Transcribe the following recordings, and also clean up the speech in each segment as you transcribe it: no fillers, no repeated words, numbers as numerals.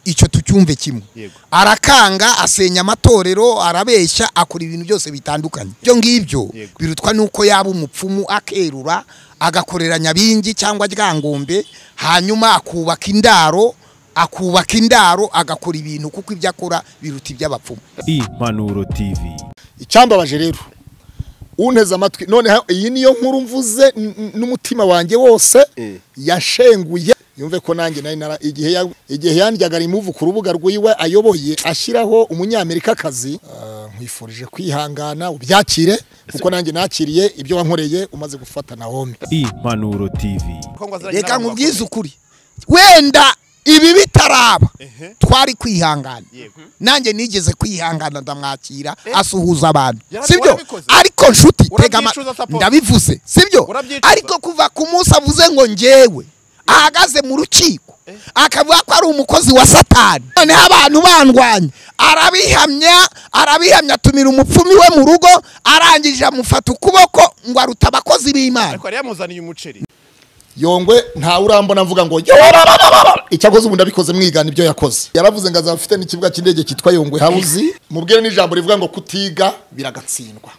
Icyo tucyumve kimwe. Arakanga, asenya amatorero, arabeshya, akora ibintu byose bitandukanye. Ibyo ngibyo birutwa nuko yaba umupfumu akerura agakorera Nyabingi cyangwa Ryangombe, hanyuma akubaka indaro, agakora ibintu, kuko ibyo akora biruta iby'abapfumu. Impanuro TV. Icyambabaje rero unteze amatwi none iyi niyo nkuru mvuze n'umutima wanjye wose yashenguye. Yumve ko nanjye nari nara igihe yandyaga remove ku rubuga rwiwe ayoboye ashyiraho umunyamerika kazi. Nkwifurije kwihangana ubyakire, kuko nanjye nakiriye ibyo wankoreye umaze gufata Naomi. Impanuro TV. Reka nkubwize ukuri, wenda ibi bitaraba twari kwihangana. Nanjye nigeze kwihangana ndamwakira asuhuza abantu, sibyo? Ariko nshuti tega ndabivuze, sibyo? Ariko kuva ku munsi avuze ngo njyewe ahagaze mu rukiko akavuga ko ari umukozi wa Satani, noneho abantu bandwanya, arabihamya atumira umupfumi we mu rugo, arangije amufata ukuboko ngo aruta abakozi b'Imana. Ariko yari yamuzaniye umuceri. Yongwe nta urambona mvuga ngo icyakoze ubu ndabikoze mwigana ibyo yakoze. Yaravuze ngo azafite n'ikibuga cy'indege cyitwa Yongwe House. Mubwire n'ijambo rivuga ngo kutiga biragatsindwa.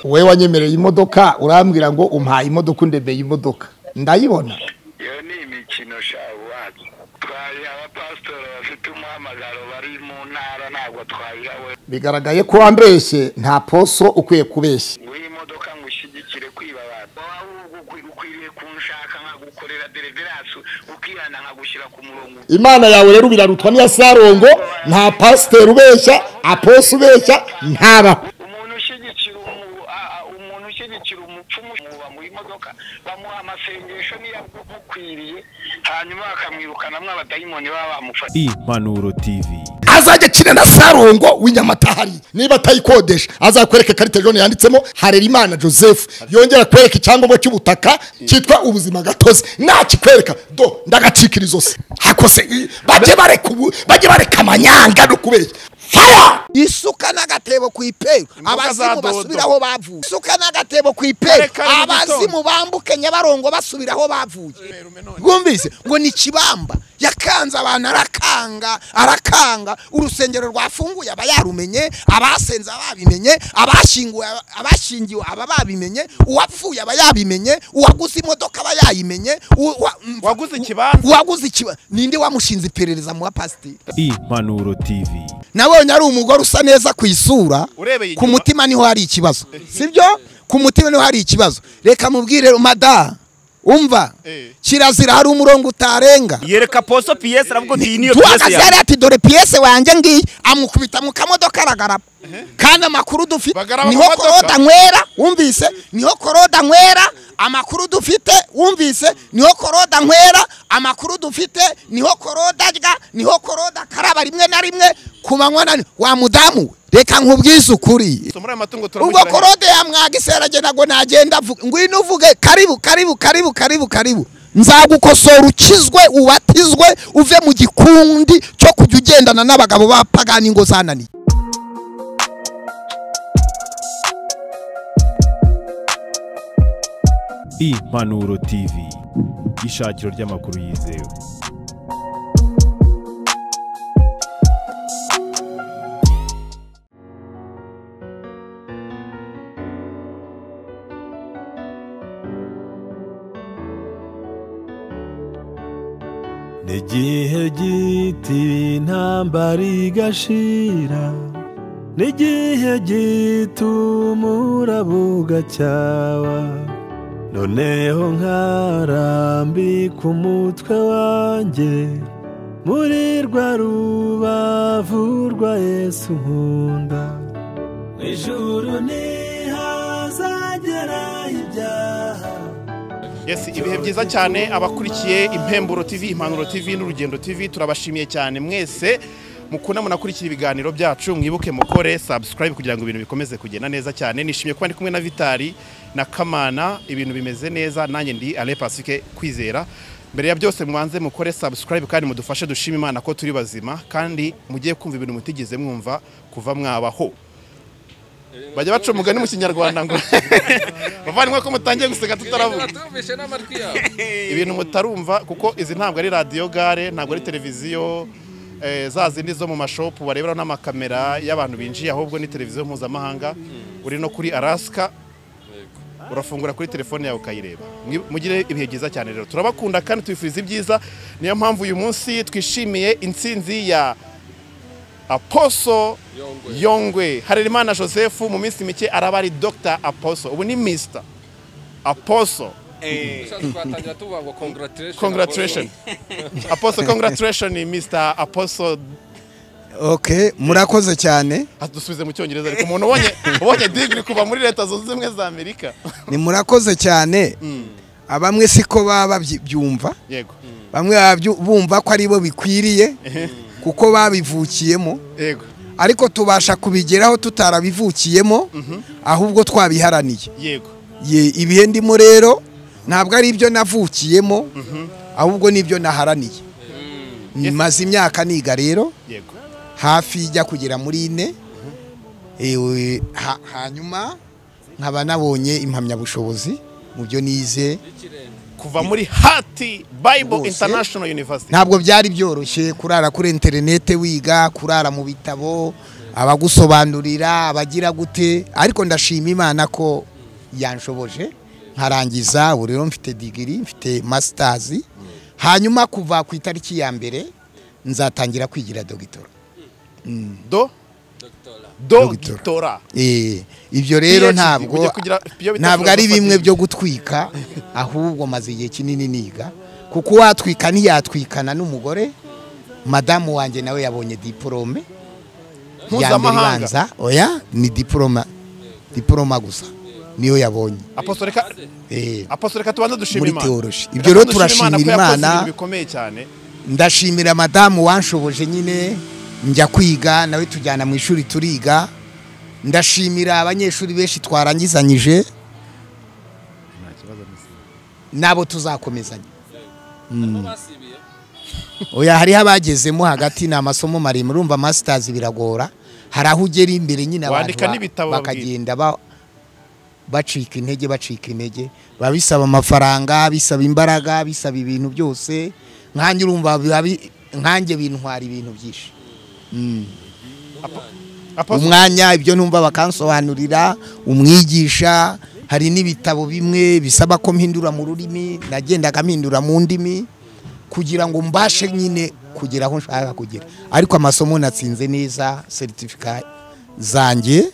Wewe wanyemereye imodoka urambwira ngo umpaye imodoka undebeye imodoka ndayibona. Iyo ni imikino shawazi. Twaye abapasitoro bafite umuhamagaro bari mu ntara, ntabwo twayihawe. Bigaragaye ko wambeshye, nta poso ukwiye kubeshya. Ngo iyi modoka ngo ushyigikire kwiba abantu, ahubwo ukwiriye kunshaka nkagukorera deliverance, ukihana nkagushyira ku murongo. Imana yawe rero birarutwa n'iya Sarongo. Nta pasiteri ubeshya, aposo ubeshya, ntaba. Umuntu ushyigikira umupfumu mu imodoka bamuha amasengesho niyo agukwiriye, hanyuma bakamwirukana mw'abadayimoni baba bamufata. Impanuro TV. Azajya akina na Sarongo w'Inyamatari, niba atayikodesha azakwereka karite jaune yanditsemo Harerimana Joseph, yongera kwereka icyangombwa cy'ubutaka cyitwa ubuzima gatozi, nakikwereka do ndagacikira izose. Hakose bajye bareka amanyanga no kubeshya. Fire! Isuka n'agatebo ku iperu, abazimu basubiraho bavuye. Isuka n'agatebo ku iperu, abazimu bambuke Nyabarongo basubiraho bavuye. Bwumvise ngo ni kibamba yakanze abantu, arakanga. Urusengero rwafunguye aba yarumenye, abasenze ababimenye, abashinguwe abashingiwe aba babimenye, uwapfuye aba yabimenye, uwaguze imodoka aba yayimenye, waguze ikibanza, uwaguze ikibanza. Ninde wamushinze iperereza mu bapasiteri? Impanuro TV. Nabonye ari umugore usa neza ku isura, ku mutima niho hari ikibazo, sibyo? Ku mutima niho hari ikibazo. Reka mubwire mada, umva kirazira hari umurongo utarenga. Yereka poso pièce aravuga ati niyo pièce yawe, ati dore pièce wanjye ngiyi, amukubita mu kamodoka aragaraba. Kandi amakuru dufite niho koroda nywera, wumvise? Niho koroda nywera, amakuru dufite, wumvise? Niho koroda nywera, amakuru dufite, niho koroda rya, niho koroda karaba rimwe na rimwe kumanywa na wa mudamu. Reka nkubwize ukuri, ubwo korode yamwagisera agenda ngo nagenda ngwino uvuge karibu karibu karibu karibu karibu, nzagukosora ukizwe ubatizwe uve mu gikundi cyo kujya ugendana n'abagabo b'abapagani ngo zananiye. Impanuro TV, ishakiro ry'amakuru yizewe. N'igihe giti intambara igashira, n'igihe gitumura bugacyawa, noneho nkarambika umutwe wanjye muri rwa rubavu rwa Yesu nkunda. Ijuru ntihazagera ibyaha. Yes, ibihe byiza cyane abakurikiye Impemburo TV, Impanuro TV n'Urugendo TV, turabashimiye cyane mwese mukunda munakurikira ibiganiro byacu. Mwibuke mukore subscribe kugira ngo ibintu bikomeze kugenda neza cyane. Nishimiye kuba ndi kumwe na Vitali na Kamana, ibintu bimeze neza. Nanjye ndi Ale Pacifique Kwizera. Mbere ya byose mwanze mukore subscribe kandi mudufashe dushima Imana ko turi bazima, kandi mugiye kumva ibintu mutigeze mwumva kuva mwabaho. Bajya baca umugani mu Kinyarwanda ngo bavandimwe ko mutangiye guseka tutaravuga. Ibintu mutarumva kuko izi ntabwo ari radio gare, ntabwo ari televiziyo za zindi zo mu mashopu barebera n'amakamera y'abantu binjiye, ahubwo ni televiziyo mpuzamahanga. Uri no kuri Alaska, urafungura kuri telefone yawe ukayireba. Mugire ibihe byiza cyane rero, turabakunda kandi tubifuriza ibyiza. Niyo mpamvu uyu munsi twishimiye intsinzi ya Apostle Yongwe Harerimana Joseph. Mu minsi mike araba ari Dr Apostle, ubu ni Mr Apostle. Congratulations Apostle, congratulations Mr Apostle. Okay, murakoze cyane. Dusubize mu Cyongereza ariko umuntu ubonye degree kuva muri Leta Zunze Ubumwe za Amerika. Ni murakoze cyane. Abamwe siko baba babyumva. Yego. Bamwe bumva ko ari bo bikwiriye kuko babivukiyemo. Yego. Ariko tubasha kubigeraho tutarabivukiyemo, ahubwo twabiharaniye. Yego. Ye, ibihe ndimo rero ntabwo ari ibyo navukiyemo, ahubwo nibyo naharaniye. Maze imyaka niga rero. Yego. Hafi ijya kugera muri 4. Hanyuma nkaba nabonye impamyabushobozi mu byo nize kuva muri Hati Bible International University. Ntabwo byari byoroshye kurara kuri internet wiga, kurara mu bitabo, abagusobanurira, abagira gute, ariko ndashima Imana ko yanshoboje nkarangiza. Ubu rero mfite degree, mfite masters. Hanyuma kuva ku itariki ya 1 nzatangira kwigira doctor. Doctora. Ibyo rero ntabwo ari bimwe byo gutwika, ahubwo maze igihe kinini niga, kuko watwika ntiyatwikana n'umugore. Madamu wanjye nawe yabonye diplome mpuzamahanga. Oya, ni diploma gusa niyo yabonye. Apostle reka tubanze dushima Imana. Ibyo rero turashimira Imana bikomeye cyane. Ndashimira madamu wanshoboje nyine njya kwiga nawe tujyana mu ishuri turiga. Ndashimira abanyeshuri benshi twarangizanyije nabo tuzakomezanya. Oya, hariho abagezemo hagati, ni amasomo maremare, urumva masters biragora, hari aho ugera imbere nyine abantu bakagenda bacika intege, babisaba amafaranga, bisaba imbaraga, bisaba ibintu byose. Nkanjye urumva nkanjye bintwara ibintu byinshi. Umwanya ibyo numva bakansobanurira, umwigisha. Hari n'ibitabo bimwe bisaba ko mpindura mu rurimi, nagendaga mpindura mu ndimi kugira ngo mbashe nyine kugera aho nshaka kugera. Ariko amasomo natsinze neza, certificate zanjye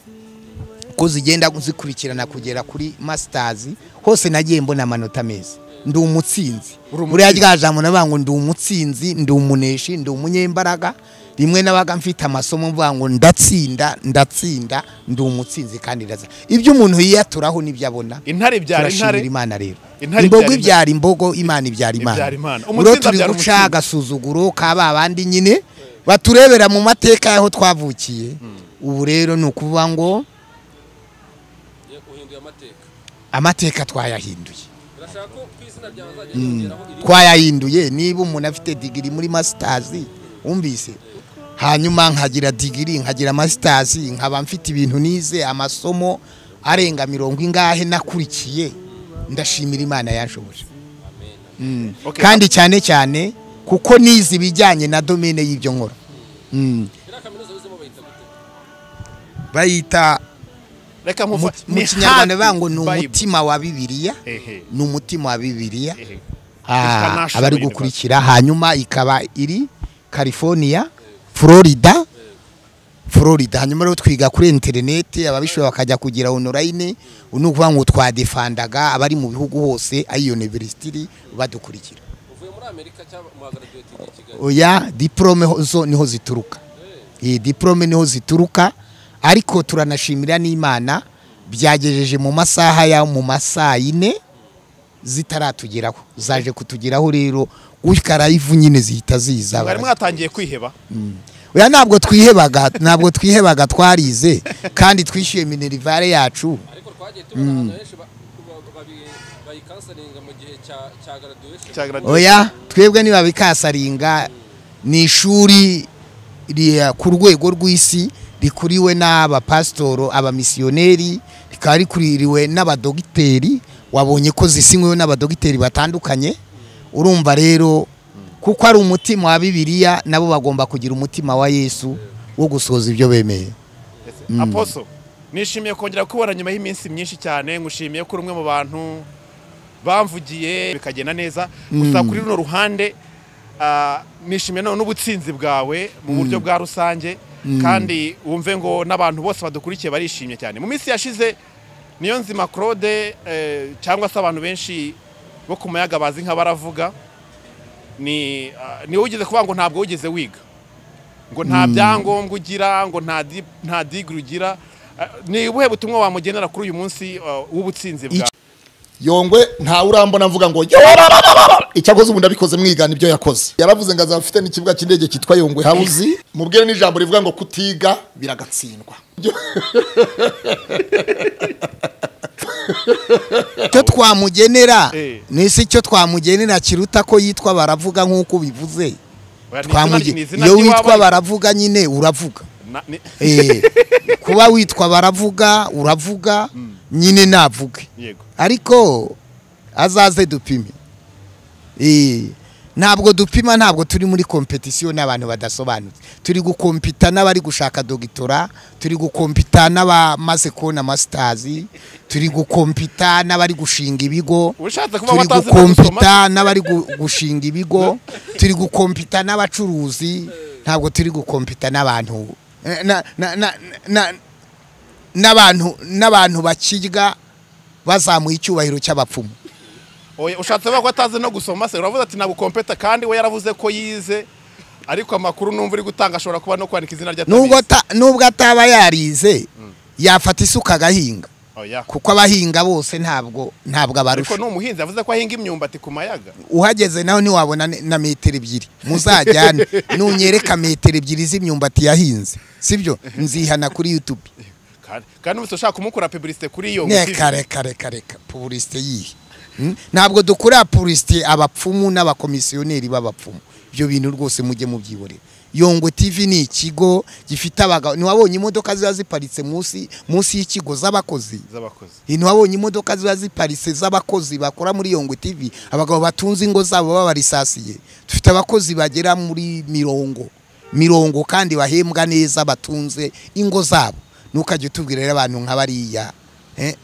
ko zigenda zikurikirana kugera kuri masters, hose nagiye mbona amanota meza. Ndi umutsinzi. Buriya rya jambo navuga ngo ndi umutsinzi, ndi umuneshi, ndi umunyembaraga. Rimwe nabaga mfite amasomo mvuga ngo ndatsinda, ndi umutsinzi kandi ndaza. Ibyo umuntu yiyaturaho nibyo abona. Intare ibyara intare, Imana rero. Imbogo ibyara imbogo, Imana ibyara Imana. Umurinzi abyara umuca agasuzuguro kaba abandi nyine baturebera mu mateka yaho twavukiye. Ubu rero ni ukuvuga ngo amateka twayahinduye. Twayahinduye. Niba umuntu afite degree muri masters, umvise, hanyuma nkagira degree, nkagira masters, nkaba mfite ibintu nize amasomo arenga 40 ingahe nakurikiye, ndashimira Imana yanshoboje. Kandi cyane cyane kuko nize ibijyanye na domaine y'ibyo nkora. Bayita mu Kinyarwanda bango ni umutima wa Bibiliya, ni umutima wa Bibiliya abari gukurikira. Hanyuma ikaba iri California, Florida. Hanyuma rero twiga kuri internet, ababishoboye bakajya kugira online. Unukuvuga ngo twadefandaga abari mu bihugu hose ayi university badukurikira. Uvuye muri Amerika cyangwa mu graduate i Kigali? Oya, diplome zo niho zituruka. Diplome niho zituruka. Ariko turanashimira n'Imana byagejeje mu masaha ya mu masaha 4 zitaratugeraho, zaje kutugeraho rero gutya live nyine zihita ziza. Mwari mwatangiye kwiheba? Oya, ntabwo twihebaga, twarize kandi twishyuye minerivare yacu. Ariko twagiye tubona abantu benshi bayikansaringa mu gihe cya graduation. Oya, twebwe niba bikasaringa ni ishuri ku rwego rw'isi rikuriwe n'abapasitoro, abamisiyoneri, rikaba rikuririwe n'abadogiteri. Wabonye ko zisinyweho n'abadogiteri batandukanye. Urumva rero kuko ari umutima wa Bibiliya, nabo bagomba kugira umutima wa Yesu wo gusohoza ibyo bemeye. Apostle, nishimiye kongera kubona nyuma y'iminsi myinshi cyane. Ngushimiye ko umwe mu bantu bamvugiye bikagenda neza. Gusa kuri runo ruhande nishimiye none n'ubutsinzi bwawe mu buryo bwa rusange, kandi wumve ngo n'abantu bose badukurikiye barishimye cyane. Mu minsi yashize Niyonzima Claude, cyangwa se abantu benshi bo ku Mayaga bazi nka Baravuga, ni wigeze kuvuga ngo ntabwo wigeze wiga, ngo nta byangombwa ugira, ngo nta degree ugira. Ni ubuhe butumwa wamugenera kuri uyu munsi w'ubutsinzi bwawe? Yongwe nta urambona mvuga ngo icyakoze ubu ndabikoze mwigana ibyo yakoze. Yaravuze ngo azafite n'ikibuga cy'indege cyitwa Yongwe House. Mubwire n'ijambo rivuga ngo kutiga biragatsindwa. Cyo twamugenera nisi cyo twamugenera kiruta ko yitwa Baravuga nkuko bivuze. Iyo witwa Baravuga nyine uravuga. Kuba witwa Baravuga uravuga nyine navuge. Ariko azaze dupime. Ntabwo dupima, ntabwo turi muri competition n'abantu badasobanutse. Turi gukompita n'abari gushaka dogitora, turi gukompita n'abamaze kubona masters, turi gukompita n'abari gushinga ibigo, turi gukompita n'abari gushinga ibigo, turi gukompita n'abacuruzi, ntabwo turi gukompita n'abantu n'abantu bakirya bazamuye icyubahiro cy'abapfumu. Oya, ushatse ko atazi no gusoma se uravuze ati ntabwo kompeta, kandi we yaravuze ko yize, ariko amakuru numva uri gutanga ashobora kuba no kwandika izina rya nubwo ataba yarize yafata isuka agahinga. Kuko abahinga bose ntabwo abarusha. Ariko n'umuhinzi yavuze ko ahinga imyumbati ku Mayaga. Uhageze naho ntiwabona na metero 2. Muzajyane nunyereka metero 2 z'imyumbati yahinze, sibyo? Nzihana kuri YouTube. Kandi ushaka kumukora publicité kuri iyo reka publicité yihe? Ntabwo dukora publicité abapfumu n'abakomisiyoneri b'abapfumu. Ibyo bintu rwose mujye mubyiborera. Yongwe TV ni ikigo gifite abagabo. Ntiwabonye imodoka ziba ziparitse munsi y'ikigo z'abakozi. Ntiwabonye imodoka ziba ziparitse z'abakozi bakora muri Yongwe TV, abagabo batunze ingo zabo babarisasiye. Dufite abakozi bagera muri mirongo kandi bahembwa neza, batunze ingo zabo. Nukajya utubwira rero abantu nk'abariya,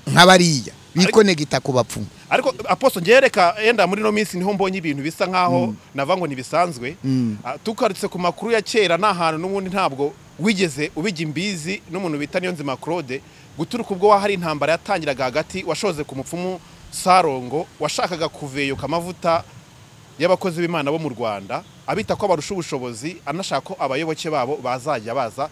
nk'abariya bikonegita ku bapfumu. Ariko Apostle, ngereka yenda muri no minsi niho mbonye ibintu bisa nkaho nava ngo nibisanzwe. Tukarutse ku makuru ya kera nahantu n'ubundi ntabwo wigeze ubijya imbizi n'umuntu bita Niyonzima Claude, guturuka ubwo wahari intambara yatangiraga hagati washoze ku mupfumu Sarongo washakaga kuveyoka amavuta y'abakozi b'Imana bo mu Rwanda, abita ko barusha ubushobozi, anashaka ko abayoboke babo bazajya baza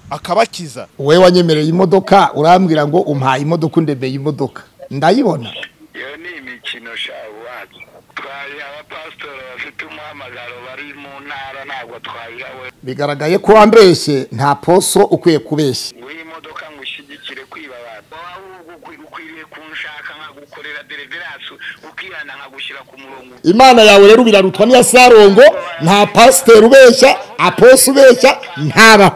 akabakiza. Wewe wanyemereye imodoka urambwira ngo umpaye imodoka undebeye imodoka ndayibona. Iyo ni imikino shawacu. Twari abapasitoro bafite umuhamagaro bari mu ntara, ntabwo twabirawe. Bigaragaye ko wambeshye, nta poso ukwiye kubeshya. Ngo iyi modoka ngo ushyigikire kwiba abantu. Wowe ukwiriye kunshaka nkagukorera deliverance, ukihana nkagushyira ku murongo. Imana yawe rero birarutwa n'iya Sarongo, nta pasiteri ubeshya, aposo ubeshya, ntaba.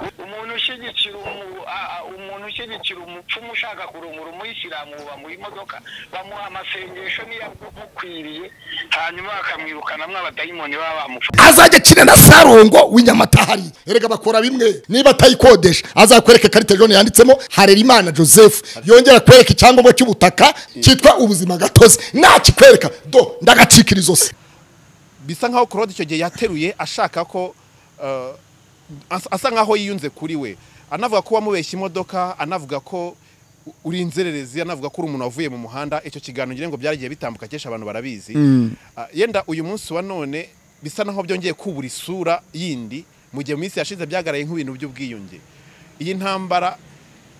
Umuntu ushyigikira umupfumu ushaka kurongora umuyisilamu bamuha imodoka, bamuha amasengesho niyo amukwiriye, hanyuma bakamwirukanamwo abadayimoni baba bamufashe. Azajya akina na Sarongo w'inyamata hari. Erega bakora bimwe, niba atayikodesha azakwereka karite jaune yanditsemo Harerimana Joseph, yongera kwereka icyangombwa cy'ubutaka cyitwa ubuzima gatozi, nakikwereka do ndagacikira izose. Bisa nkaho Claude icyo gihe yateruye ashaka ko asa nkaho yiyunze kuri we, anavuga ko wamubeshya imodoka, anavuga ko uri inzererezi, anavuga ko uri umuntu wavuye mu muhanda. Icyo kiganiro ngira ngo byaragiye bitambuka kesha abantu barabizi. Yenda uyu munsi wa none bisa naho byongeye kubura isura yindi, mu gihe minsi yashize byagaraye nk'ibintu by'ubwiyunge. Iyi ntambara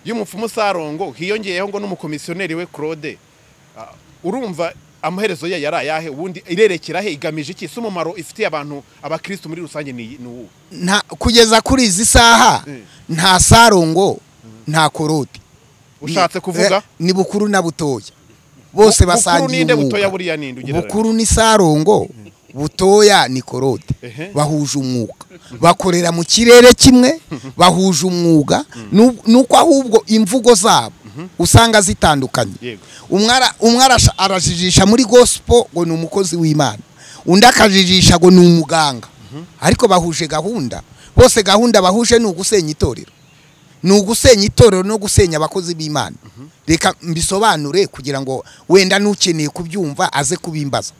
y'umupfumu Sarongo hiyongeyeho ngo n'umukomisiyoneri we Claude, urumva amaherezo ye yari ayahe? Ubundi irerekera he? Igamije iki? Se umumaro ifitiye abantu abakristo muri rusange ni uwo? Kugeza kuri izi saha nta Sarongo nta Korode. Ushatse kuvuga ni bukuru na butoya bose basangiye umwuga. Bukuru ni Sarongo, Butoya ni Korode bahuje umwuga, bakorera mu kirere kimwe, bahuje umwuga, nuko ahubwo imvugo zabo usanga zitandukanye. Umwe arajijisha muri gospel ngo ni umukozi w'Imana, undi akajijisha ngo ni umuganga, ariko bahuje gahunda. Bose gahunda bahuje ni ugusenya itorero, ni ugusenya itorero no gusenya abakozi b'Imana. Reka mbisobanure kugira ngo wenda n'ukeneye kubyumva aze kubimbaza.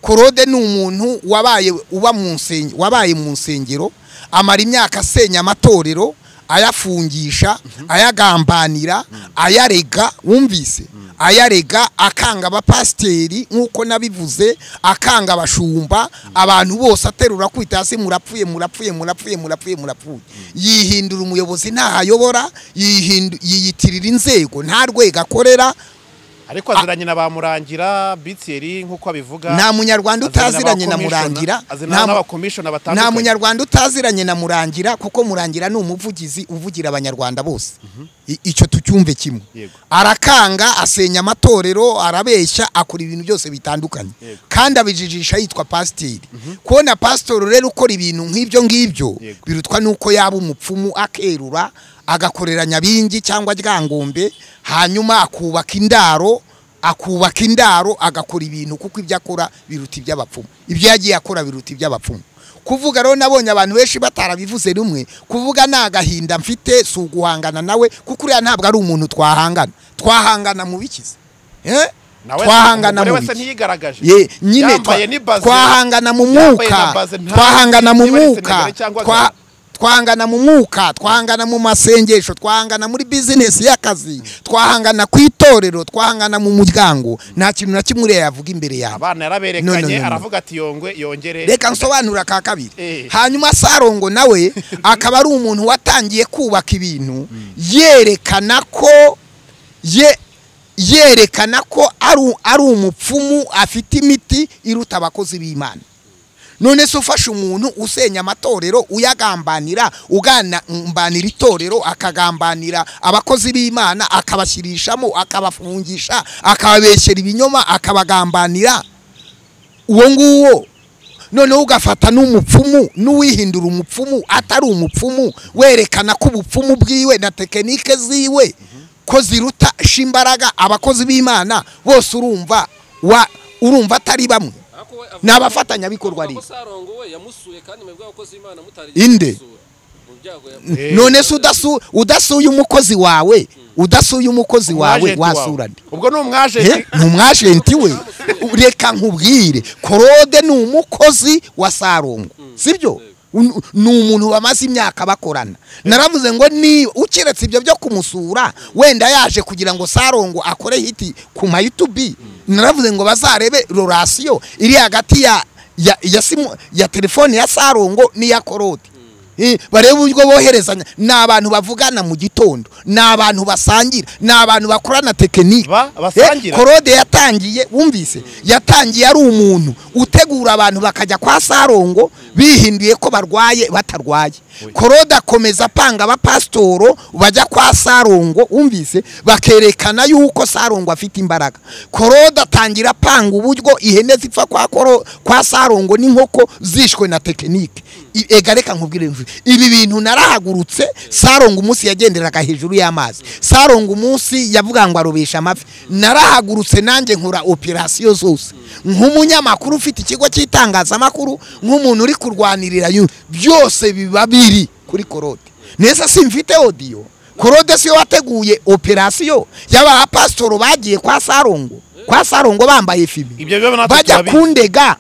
Korode ni umuntu wabaye uba mu nsengero, wabaye mu nsengero amara imyaka asenya amatorero, ayafungisha, ayagambanira, ayarega, wumvise, ayarega, akanga abapasiteri nkuko nabivuze, akanga abashumba, abantu bose aterura kwita hasi, murapfuye murapfuye murapfuye murapfuye murapfuye. Yihindura umuyobozi ntahayobora, yiyitirira inzego nta rwego akorera. Ariko aziranye na ba Murangira Bitieri nkuko abivuga. Nta munyarwanda utaziranye na Murangira, nta munyarwanda utaziranye na Murangira, kuko Murangira ni umuvugizi uvugira abanyarwanda bose. Icyo tucyumve kimwe. Arakanga, asenya amatorero, arabeshya, akora ibintu byose bitandukanye, kandi abijijisha yitwa pasiteri. Kubona pasiteri rero ukora ibintu nk'ibyo ngibyo birutwa nuko yaba umupfumu akerura agakorera Nyabingi cyangwa Ryangombe, hanyuma akubaka indaro, akubaka indaro, agakora ibintu, kuko ibyo akora biruta iby'abapfumu, ibyo yagiye akora biruta iby'abapfumu. Kuvuga rero nabonye abantu benshi batarabivuze rumwe, kuvuga nta gahinda mfite si uguhangana nawe, kuko uriya ntabwo ari umuntu twahangana. Twahangana mu bikize, twahangana mu biki nyine, twahangana mu mwuka, twahangana mu mwuka, twahangana mu mwuka, twahangana mu masengesho, twahangana muri business y'akazi, twahangana ku itorero, twahangana mu muryango. Nta kintu na kimwe uriya yavuga imbere yawe. Abana yaraberekanye, aravuga ati yongwe yongere. Reka nsobanura ka kabiri. Hanyuma Sarongo nawe akaba ari umuntu watangiye kubaka ibintu yerekana ko yerekana ko ari umupfumu, afite imiti iruta abakozi b'Imana. None se ufashe umuntu usenya amatorero, uyagambanira, ugambanira itorero, akagambanira abakozi b'Imana, akabashyirishamo, akabafungisha, akababeshyera ibinyoma, akabagambanira, uwo nguwo noneho ugafata n'umupfumu n'uwihindura umupfumu atari umupfumu, werekana ko ubupfumu bwiwe na tekinike ziwe ko ziruta shimbaraga abakozi b'Imana bose, urumva urumva atari bamwe. N'abafatanyabikorwa rero. Inde none se udasuye umukozi wawe, udasuye umukozi wawe wasura nde? Ubwo ni umwagenti, ni umwagenti we. Reka nkubwire, Korode ni umukozi wa Sarongo, sibyo? Ni umuntu bamaze imyaka bakorana. Naravuze ngo ni ukiretse ibyo byo kumusura, wenda yaje kugira ngo Sarongo akore hiti ku ma YouTube. Naravuze ngo bazarebe relation iri hagati ya telefone ya Sarongo n'iya Korode. Barebe uburyo boherezanya. Ni abantu bavugana mu gitondo, ni abantu basangira, ni abantu bakorana tekinike. Korode yatangiye, wumvise, yatangiye ari umuntu utegura abantu bakajya kwa Sarongo bihinduye ko barwaye batarwaye. Korode akomeza apanga abapasitoro bajya kwa Sarongo, wumvise, bakerekana yuko Sarongo afite imbaraga. Korode atangira apanga uburyo ihene zipfa kwa Sarongo n'inkoko zishwe na tekinike. Ega reka nkubwire, ibi bintu narahagurutse. Sarongo umunsi yagenderaga hejuru y'amazi, Sarongo umunsi yavuga ngo arobesha amafi, narahagurutse nanjye nkora operation zose nk'umunyamakuru ufite ikigo cy'itangazamakuru, nk'umuntu uri kurwanirira byose biba biri kuri Korode. Nese simfite audio. Korode siyo wateguye operation y'aba pasitoro bagiye kwa Sarongo, kwa Sarongo bambaye fibi,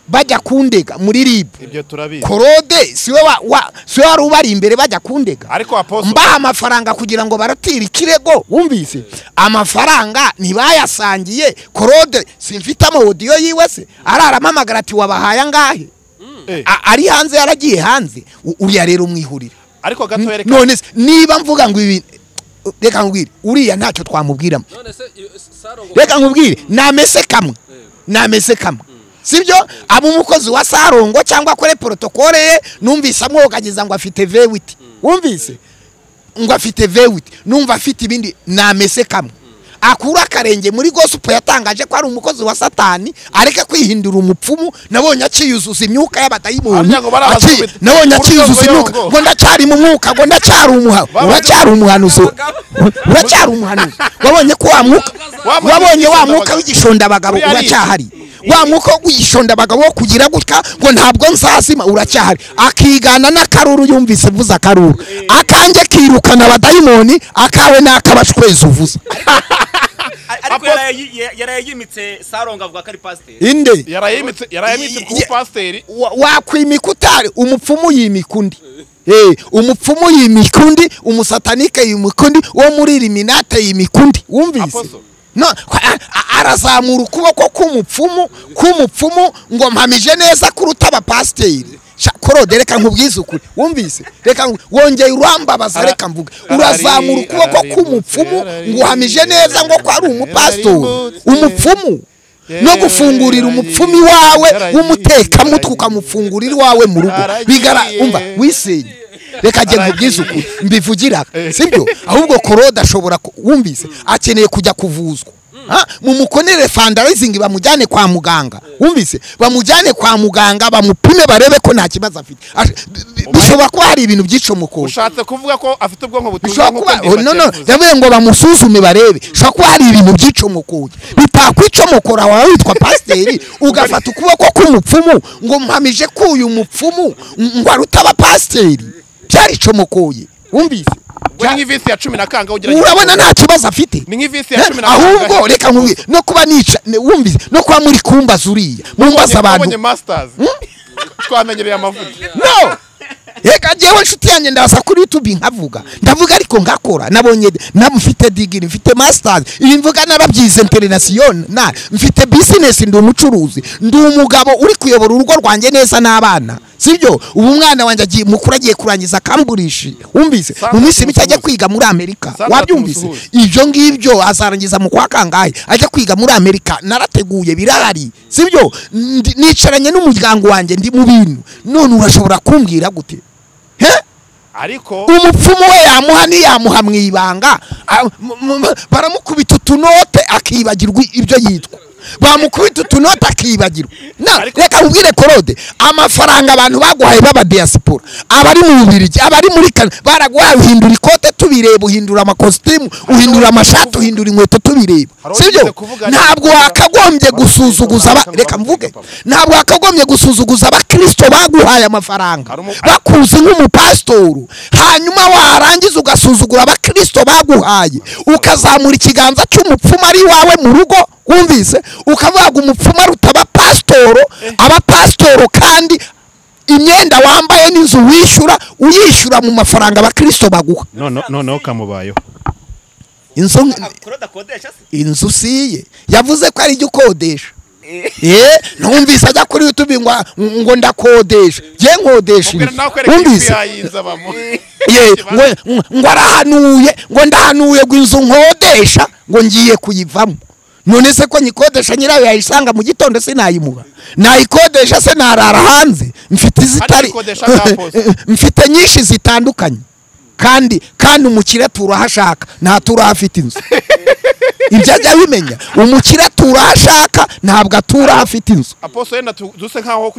bajya kundega muri RIB. Ibyo turabizi. Korode siwe siwe wari ubari imbere bajya kundega, ariko apostle mbaha amafaranga kugira ngo baratire ikirego, wumvise, amafaranga ntibayasangiye. Korode simfite ama audio yiwe se araramamagara ati wabahaye angahe? Ari hanze, yaragiye hanze. Uriya rero mwihurira. Ariko gato yereka none niba mvuga ngo ibi, reka nkubwire, uriya ntacyo twamubwiramo. Reka nkubwire, namese kamwe, namese kamwe, sibyo? Aba umukozi wa Sarongo cyangwa akore protocole ye, numvise amwogagiza ngo afite V8, wumvise ngo afite V8, numva afite ibindi, namese kamwe. Akura akarenge muri gospel yatangaje ko ari umukozi wa Satani, areke kwihindura umupfumu. Nabonye akiyuzuza imyuka y'abadayimoni, nabonye akiyuzuza imyuka ngo ndacyari mu mwuka, ngo ndacyari umuha, uracyari umuhanuzi, uracyari umuhanuzi. Wabonye ko wa mwuka, wabonye wa mwuka w'igishonda abagabo uracyahari, wa mwuka w'igishonda abagabo wo kugira gutya ngo ntabwo nzazima uracyahari. Akigana n'akaruru, yumvise mvuza akaruru akanjye kirukana abadayimoni, akawe n'akabashweza uvuza. Ariko yarayimitse Saronga avuga ko ari pasiteri. Inde yarayimitse ku pasiteri. Wakwimika utari umupfumu yimika undi. Umupfumu yimika undi, umusatanike yimika undi, uwo muri Illuminati yimika undi. Wumvise? No, arazamura ukuboko k'umupfumu ngo mpamije neza kuruta abapasiteri. Korode reka nkubwize ukuri, wumvise? Reka wongeye urambabaza, reka mvuge. Urazamura ukuboko k'umupfumu ngo uhamije neza ngo ko ari umupasitori, umupfumu no gufungurira umupfumi wawe w'umutekamutwe ukamufungurira iwawe mu rugo bigara. Umva wisenye, reka njye nkubwize ukuri mbivugira, sibyo? Ahubwo Korode ashobora, wumvise, akeneye kujya kuvuzwa. Mumukonere fundraising bamujyane kwa muganga, wumvise? Bamujyane kwa muganga bamupime barebe ko nta kibazo afite. Bishobora kuba hari ibintu by'icomokoro. Ushatse kuvuga ko afite ubwonko butuzuye nkuko? No, ndavuye ngo bamusuzume barebe, bishobora kuba hari ibintu by'icomokoro. Bitakwicomokora wawe witwa pasiteri ugafata ukuboko k'umupfumu ngo mpamije ko uyu mupfumu ngo aruta abapasiteri, byaricomokoye. Wumvise? Ni nk'ivisi ya 10 na kanga ugira, urabona nta kibazo afite. Ni nk'ivisi ya 10 na ahubwo reka nkubwire, no kuba nica, wumvise, no kuba muri kumbaza uriya mumbaza abantu twabonye masters, twamenyereye amavuta. No, reka jewe nshuti yanjye ndaza kuri YouTube nkavuga, ndavuga ariko ngakora. Nabonye mfite degree, mfite masters, ibi mvuga narabyize international, mfite business, ndi umucuruzi, ndi umugabo uri kuyobora urugo rwanjye neza n'abana, sibyo? Ubu umwana wanjye agiye mukuru agiye kurangiza Cambridge, wumvise? Mu minsi mike ajya kwiga muri Amerika, wabyumvise? Ibyo ngibyo azarangiza mu kwa kangahe ajya kwiga muri Amerika. Narateguye birahari, sibyo? Nicaranye n'umuryango wanjye ndi mu bintu. None urashobora kumbwira gute? Ariko umupfumu we yamuha niyamuha mu ibanga, baramukubita utunote akibagirwa ibyo yitwa, bamukubita utunote akibagirwa. Reka nkubwire Korode, amafaranga abantu baguhaye baba diaspora, abari mu Bubiligi, abari muri Canada, baraguhaye uhindura ikote tubireba, uhindura amakositimu, uhindura amashati, uhindura inkweto tubireba, sibyo? Ntabwo wakagombye gusuzuguza, reka mvuge, ntabwo wakagombye gusuzuguza abakristo baguhaye amafaranga bakuzi nk'umupasitori, hanyuma warangiza ugasuzugura abakristo baguhaye, ukazamura ikiganza cy'umupfumu ari iwawe mu rugo, wumvise? Ukavuga umupfumu aruta abapasitoro, abapasitoro kandi imyenda wambaye n'inzu wishyura uyishyura mu mafaranga abakristo baguha. Noneho kamubayeho inzu siye yavuze ko ari ukodesha. Numvise ajya kuri YouTube ngo ndakodesha, je nkodesha, wumvise? Ngo arahanuye, ngo ndahanuye ngo inzu nkodesha ngo ngiye kuyivamo. None se ko nyikodesha nyirayo yayisanga mu gitondo sinayimuha, nayikodesha se narara hanze, mfite izitari, mfite nyinshi zitandukanye, kandi umukire turahashaka ntatura afite inzu. Ibyo ajya bimenya, umukire turahashaka ntabwo atura afite inzu. Apostle yenda duse nkaho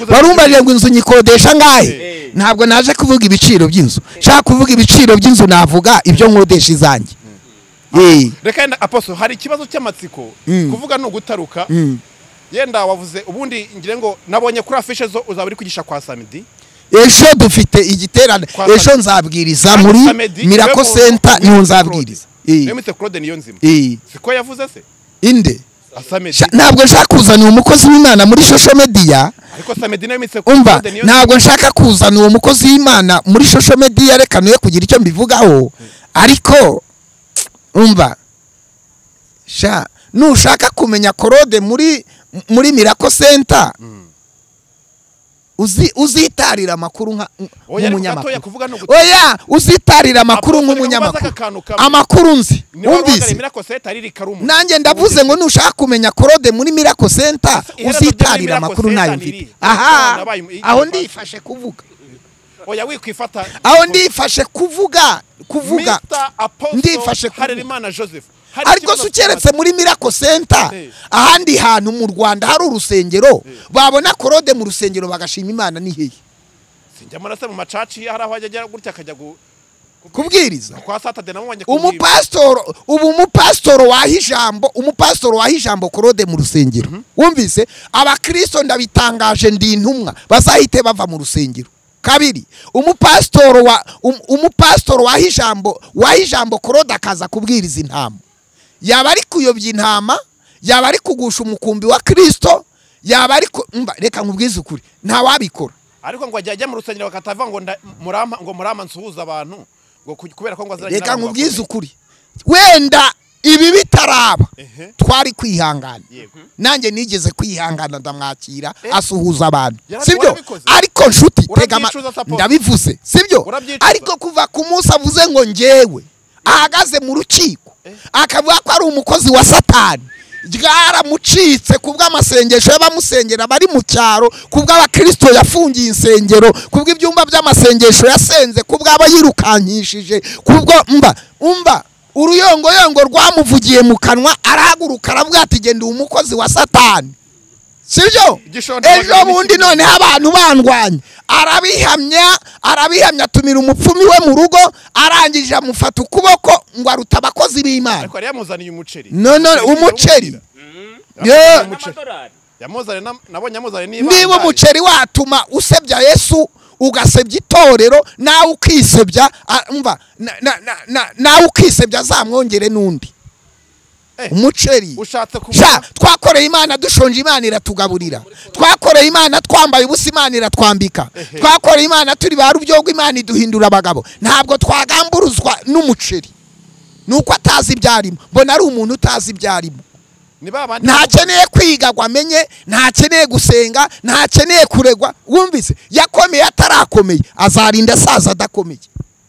barumbaje ngo inzu nyikodesha ngahe, ntabwo naje kuvuga ibiciro by'inzu, nshaka kuvuga ibiciro by'inzu navuga ibyo nkodesha izanjye. Reka yenda Apostle hari ikibazo cy'amatsiko kuvuga no gutaruka. Yenda wavuze ubundi ngire ngo nabonye kuri afishe zo uzaba uri kwigisha kwa Samedi. Ejo dufite igiterane, ejo nzabwiriza muri Miracle Center, niho nzabwiriza. Niyo Claude niyo nzima. Siko yavuze se? Inde? Ntabwo nshaka kuzana umukozi w'Imana muri social media. Ariko Samedi niyo mitse Claude niyo. Ntabwo nshaka kuzana uwo mukozi w'Imana muri social media, reka nuye kugira icyo mbivugaho. Ariko umva sha, nushaka kumenya Korode muri Miracle Center, uzitarira amakuru nk'umunyamakuru. Oya, uzitarira amakuru nk'umunyamakuru. Amakuru nzi, wumvise? Nanjye ndavuze ngo nushaka kumenya Korode muri Miracle Center, uzitarira amakuru nayo mfite. Aha, aho ndifashe kuvuga. Oya wikwifata. Aho ndifashe kuvuga. Ndifashe Harerimana Joseph. Ariko se ukeretse muri Miracle Center, ahandi hantu mu Rwanda hari urusengero babona Claude mu rusengero bagashima Imana ni hehe? Sinjya murase mu macaci hari aho ajya gutya akajya kubwiriza kwa Saturday namubonye. Umupasitoro, ubu umupasitoro waha ijambo, umupasitoro waha ijambo Claude mu rusengero, wumvise? Abakristo ndabitangaje, ndi intumwa, bazahite bava mu rusengero. Kabiri, umupasitoro wa umupasitoro waha ijambo Claude akaza kubwiriza intama, yaba ari kuyobya intama, yaba ari kugusha umukumbi wa Kristo, yaba ari reka nkubwize ukuri, nta wabikora. Ariko ngo ajya mu rusengero bakatava ngo murama, ngo murama nsuhuza abantu ngo kubera ko ngo aziranye. Reka nkubwize ukuri, wenda ibi bitaraba twari kwihangana, nanjye nigeze kwihangana ndamwakira asuhuza abantu, sibyo? Ariko nshuti tega ndabivuze, sibyo? Ariko kuva ku munsi avuze ngo njyewe ahagaze mu rukiko akavuga ko ari umukozi wa Satani, ryaramucitse kubw'amasengesho y'abamusengera bari mu cyaro, kubw'abakristo yafungiye insengero, kubw'ibyumba by'amasengesho yasenze, kubw'abo yirukankishije, kubwo umva uruyongoyongo rwamuvugiye mu kanwa, arahaguruka aravuga ati genda umukozi wa Satani, sibyo? Ejo bundi none abantu bandwanya, arabihamya atumira umupfumi we mu rugo, arangije amufata ukuboko ngo aruta abakozi b'Imana. Ariko yamuzaniye umuceri. No umuceri. Yamuzaniye, nabonye yamuzaniye niba. Niba umuceri watuma usebya Yesu, ugasebya itorero, nawe ukisebya, umva nawe ukisebya azamwongere n'undi. Umuceri twakoreye Imana dushonje, Imana iratugaburira. Twakoreye Imana twambaye ubusa, Imana iratwambika. Twakoreye Imana turi ba rubyogo, Imana iduhindura abagabo. Ntabwo twagamburuzwa n'umuceri, nuko atazi ibyarimo. Mbona ari umuntu utazi ibyarimo, ntakeneye kwiga ngo amenye, ntakeneye gusenga, ntakeneye kuregwa. Wumvise yakomeye atarakomeye, azarinda asaza adakomeye.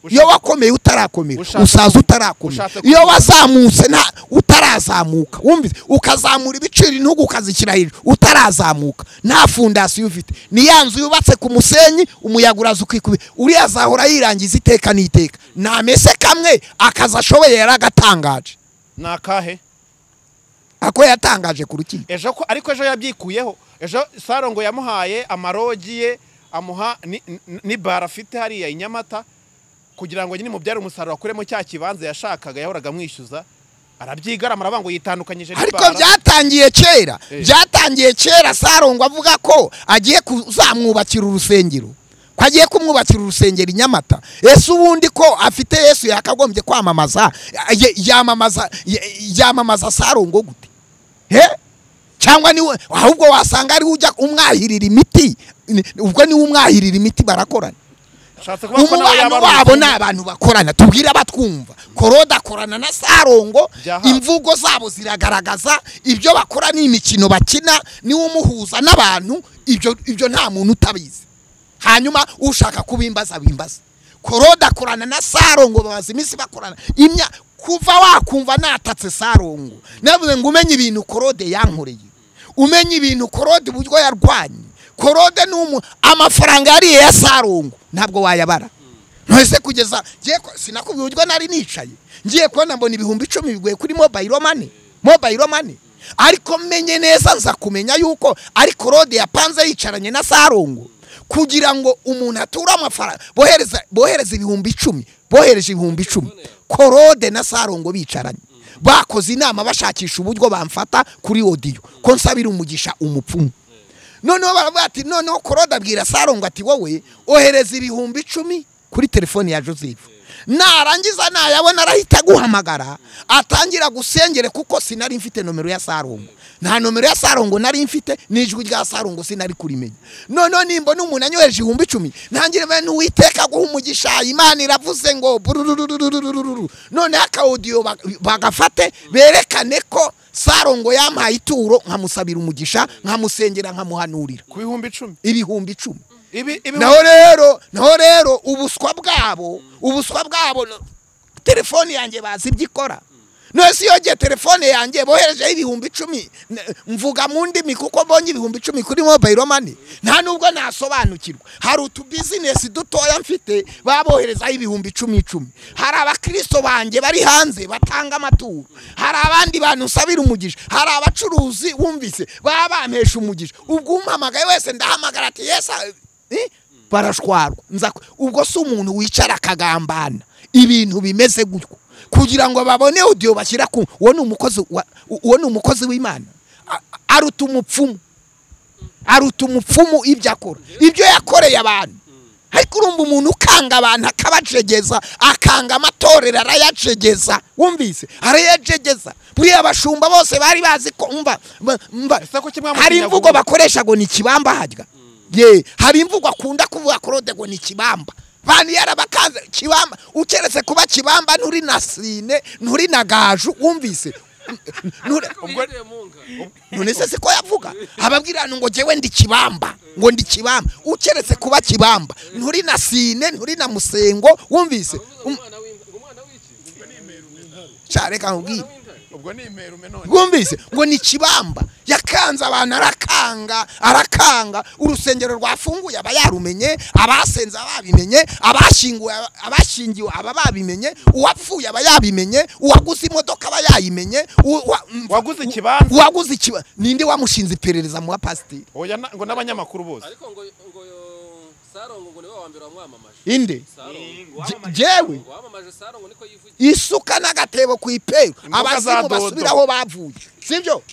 Iyo wakomeye utarakomera, usaza utarakomera. Iyo wazamutse nta utarazamuka, wumvise ukazamura ibiciro intugu ukazishyira hejuru utarazamuka, nta fondasiyo ufite. Ni ya nzu yubatse ku musenyi, umuyaga uraza ukikubira, uriya azahora yirangiza iteka n'iteka. Namese kamwe akaza ashoboye yaragatangaje. Nakahe ako yatangaje ku rukiko ejo ko, ariko ejo yabyikuyeho. Ejo Sarongo yamuhaye amarogi ye, amuha ni bar afite hariya i Nyamata, kugira ngo nyine mubyare umusaruro akuremo cya kibanza yashakaga yahoraga amwishyuza, arabyigarama aravuga ngo yitandukanyije n'ibara. Ariko byatangiye kera, byatangiye kera. Sarongo avuga ko agiye kuzamwubakira urusengero, ko agiye kumwubakira urusengero i Nyamata. Ese ubundi ko afite Yesu yakagombye kwamamaza, yamamaza Sarongo gute? Cyangwa niwe ahubwo wasanga ari ujya umwahirira imiti, ubwo niwe umwahirira imiti barakorana. Umubano wabo ni abantu bakorana, tubwira abatwumva. Claude akorana na Sarongo, imvugo zabo ziragaragaza ibyo bakora ni imikino bakina, niwe umuhuza n'abantu, ibyo nta muntu utabizi. Hanyuma ushaka kubimbaza bimbaza. Claude akorana na Sarongo, babaza iminsi bakorana imya kuva wakumva natatse Sarongo. Navuze ngo umenye ibintu Claude yankoreye, umenye ibintu Claude uburyo yarwanye. Claude numu amafaranga yariye ya Sarongo ntabwo wayabara. Ntese kugeza ngiye sinakubwiye uburyo nari nicaye, ngiye kubona mbona 10,000 biguye kuri mobile money, mobile money. Ariko menye neza nza kumenya yuko ari Claude yapanze yicaranye na Sarongo kugira ngo umuntu atura amafaranga, bohereza 10,000, bohereje 10,000. Claude na Sarongo bicaranye bakoze inama bashakisha uburyo bamfata kuri audio ko nsabira umugisha umupfumu. Noneho baravuga ati noneho Claude abwira Sarongo ati wowe ohereza 10,000 kuri telefone ya Joseph, narangiza nayabona arahita guhamagara atangira gusengere, kuko sinari mfite nomero ya Sarongo, nta nomero ya Sarongo nari mfite, n'ijwi rya Sarongo sinari kurimenya. Noneho nimbona umuntu anyohereje 10,000 ntangire bene Uwiteka guha umugisha, Imana iravuze ngo bururururururu. Noneho aka audio bagafate berekane ko Sarongo yampaye ituro, nkamusabira umugisha, nkamusengera, nkamuhanurira ku 10,000. 10,000. Naho rero ubuswa bwabo, telefoni yanjye bazi ibyo ikora. None iyo gihe telefone yanjye boherejeho 10,000 mvuga mu ndimi kuko mbonye 10,000 kuri mobile money, nta nubwo nasobanukirwa. Hari utu business dutoya mfite baboherezaho 10,000. Hari abakristo banjye bari hanze batanga amaturo, hari abandi bantu nsabira umugisha, hari abacuruzi wumvise baba bampesha umugisha. Ubwo umpamagaye wese ndahamagara ati yes, barashwarwa. Ubwo si umuntu wicara akagambana ibintu bimeze gutyo kugira ngo babone audio bashyira ku uwo ni umukozi, uwo ni umukozi w'Imana. Aruta umupfumu, aruta umupfumu ibyo akora, ibyo yakoreye abantu. Ariko urumva umuntu ukanga abantu akabacegeza, akanga amatorero arayacegeza, wumvise arayacegeza. Buriya abashumba bose bari bazi ko umva hari imvugo bakoresha ngo ni kibamba harya. Ye, hari imvugo akunda kuvuga Claude ngo ni kibamba. Bani yarabakanze kibamba, ukeretse kuba kibamba nturi na sine, nturi na gaju, wumvise. None se siko yavuga ababwira ngo jewe ndi kibamba, ngo ndi kibamba, ukeretse kuba kibamba nturi na sine, nturi na musengo, wumvise. Cyareka nkubwire ubwo ni imerume none, wumvise ngo ni kibamba. Yakanze abantu arakanga, arakanga. Urusengero rwafunguye aba yarumenye, abasenze ababimenye, abashinguwe abashingiwe aba babimenye, uwapfuye aba yabimenye, uwaguze imodoka aba yayimenye, waguze ikibanza, uwaguze ikibanza. Ninde wamushinze iperereza mu bapasiteri? Oya, ngo n'abanyamakuru bose. Ariko ngo Sarongo ngo niwe wa mbere wamwamamaje. Inde? Jewe wamamaje Sarongo niko yivugiye. Isuka n'agatebo ku iperu, abazimu basubiraho bavuye. Sibyo?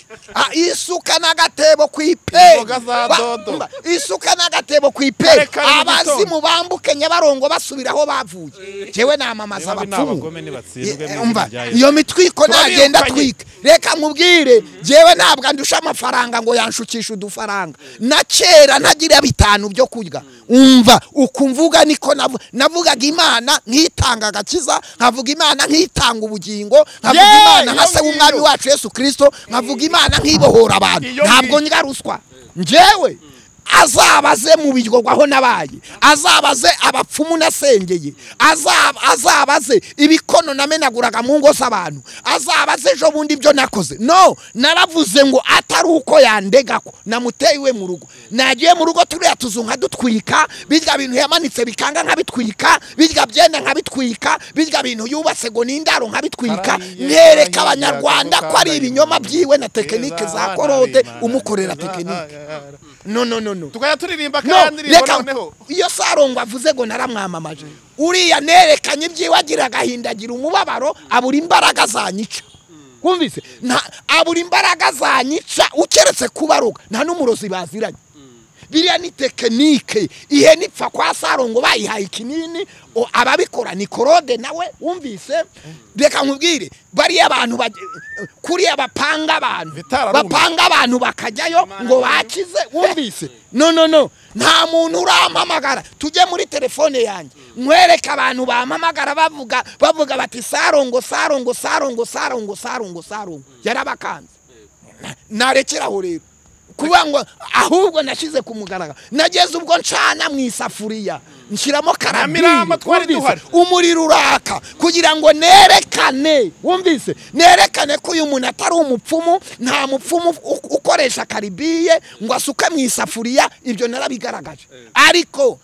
Isuka n'agatebo ku iperu. Isuka n'agatebo ku iperu, abazimu bambuke Nyabarongo basubiraho bavuye. Jewe namamaza abapfumu. Iyo mitwiko nagenda twika. Reka nkubwire, jewe ntabwo andusha amafaranga ngo yanshukishe udufaranga. Na kera ntagira 5 byo kurya. Umva ukumvuga niko navugaga Imana nkitanga agakiza, nkavuga Imana nkitanga ubugingo, nkavuga Imana nka se w'umwami wacu Yesu Kristo, nkavuga Imana nkibohora abantu. Ntabwo ngaruswa. Njyewe azabaze mu biryo aho nabaye, azabaze abapfumu nasengeye, azabaze ibikono namenaguraga mu ngo z'abantu, azabaze ejo bundi ibyo nakoze. No, naravuze ngo atari uko yandega ko namuteye iwe mu rugo. Nagiye mu rugo turiya tuzu nkadutwika, birya bintu yamanitse bikanga nkabitwika, birya byenda nkabitwika, birya bintu yubatse ngo nindaro nkabitwika. Ntereka abanyarwanda ko ari ibinyoma byiwe na tekinike za Korode umukorera tekinike. No no no no. Tukaya turirimba kandi noneho iyo Sarongo avuze ngo naramwamamaje, uriya nerekanye ibyiwe agira agahinda, agira umubabaro, abura imbaraga zanyica. Wumvise? Abura imbaraga zanyica ukeretse kubaroga, nta n'umurozi baziranye. Biriya ni tekinike. Ihene ipfa kwa Sarongo bayihaye ikinini, ababikora ni Korode nawe, wumvise? Reka nkubwire, bariya abantu kuriya bapanga abantu, bapanga abantu bakajyayo ngo bakize, wumvise? No no no, nta muntu urampamagara. Tujye muri telefone yanjye nkwereka abantu bampamagara bavuga bati Sarongo Sarongo Sarongo Sarongo Sarongo Sarongo yarabakanze. Narekeraho rero kuba ngo ahubwo nashize ku mugaragaro. Nageze ubwo ncana mu isafuriya nshyiramo karabiri, umuriro uraka kugira ngo nerekane, wumvise, nerekane ko uyu muntu atari umupfumu. Nta mupfumu ukoresha karibiye ngo asuke mu isafuriya, ibyo narabigaragaje. Ariko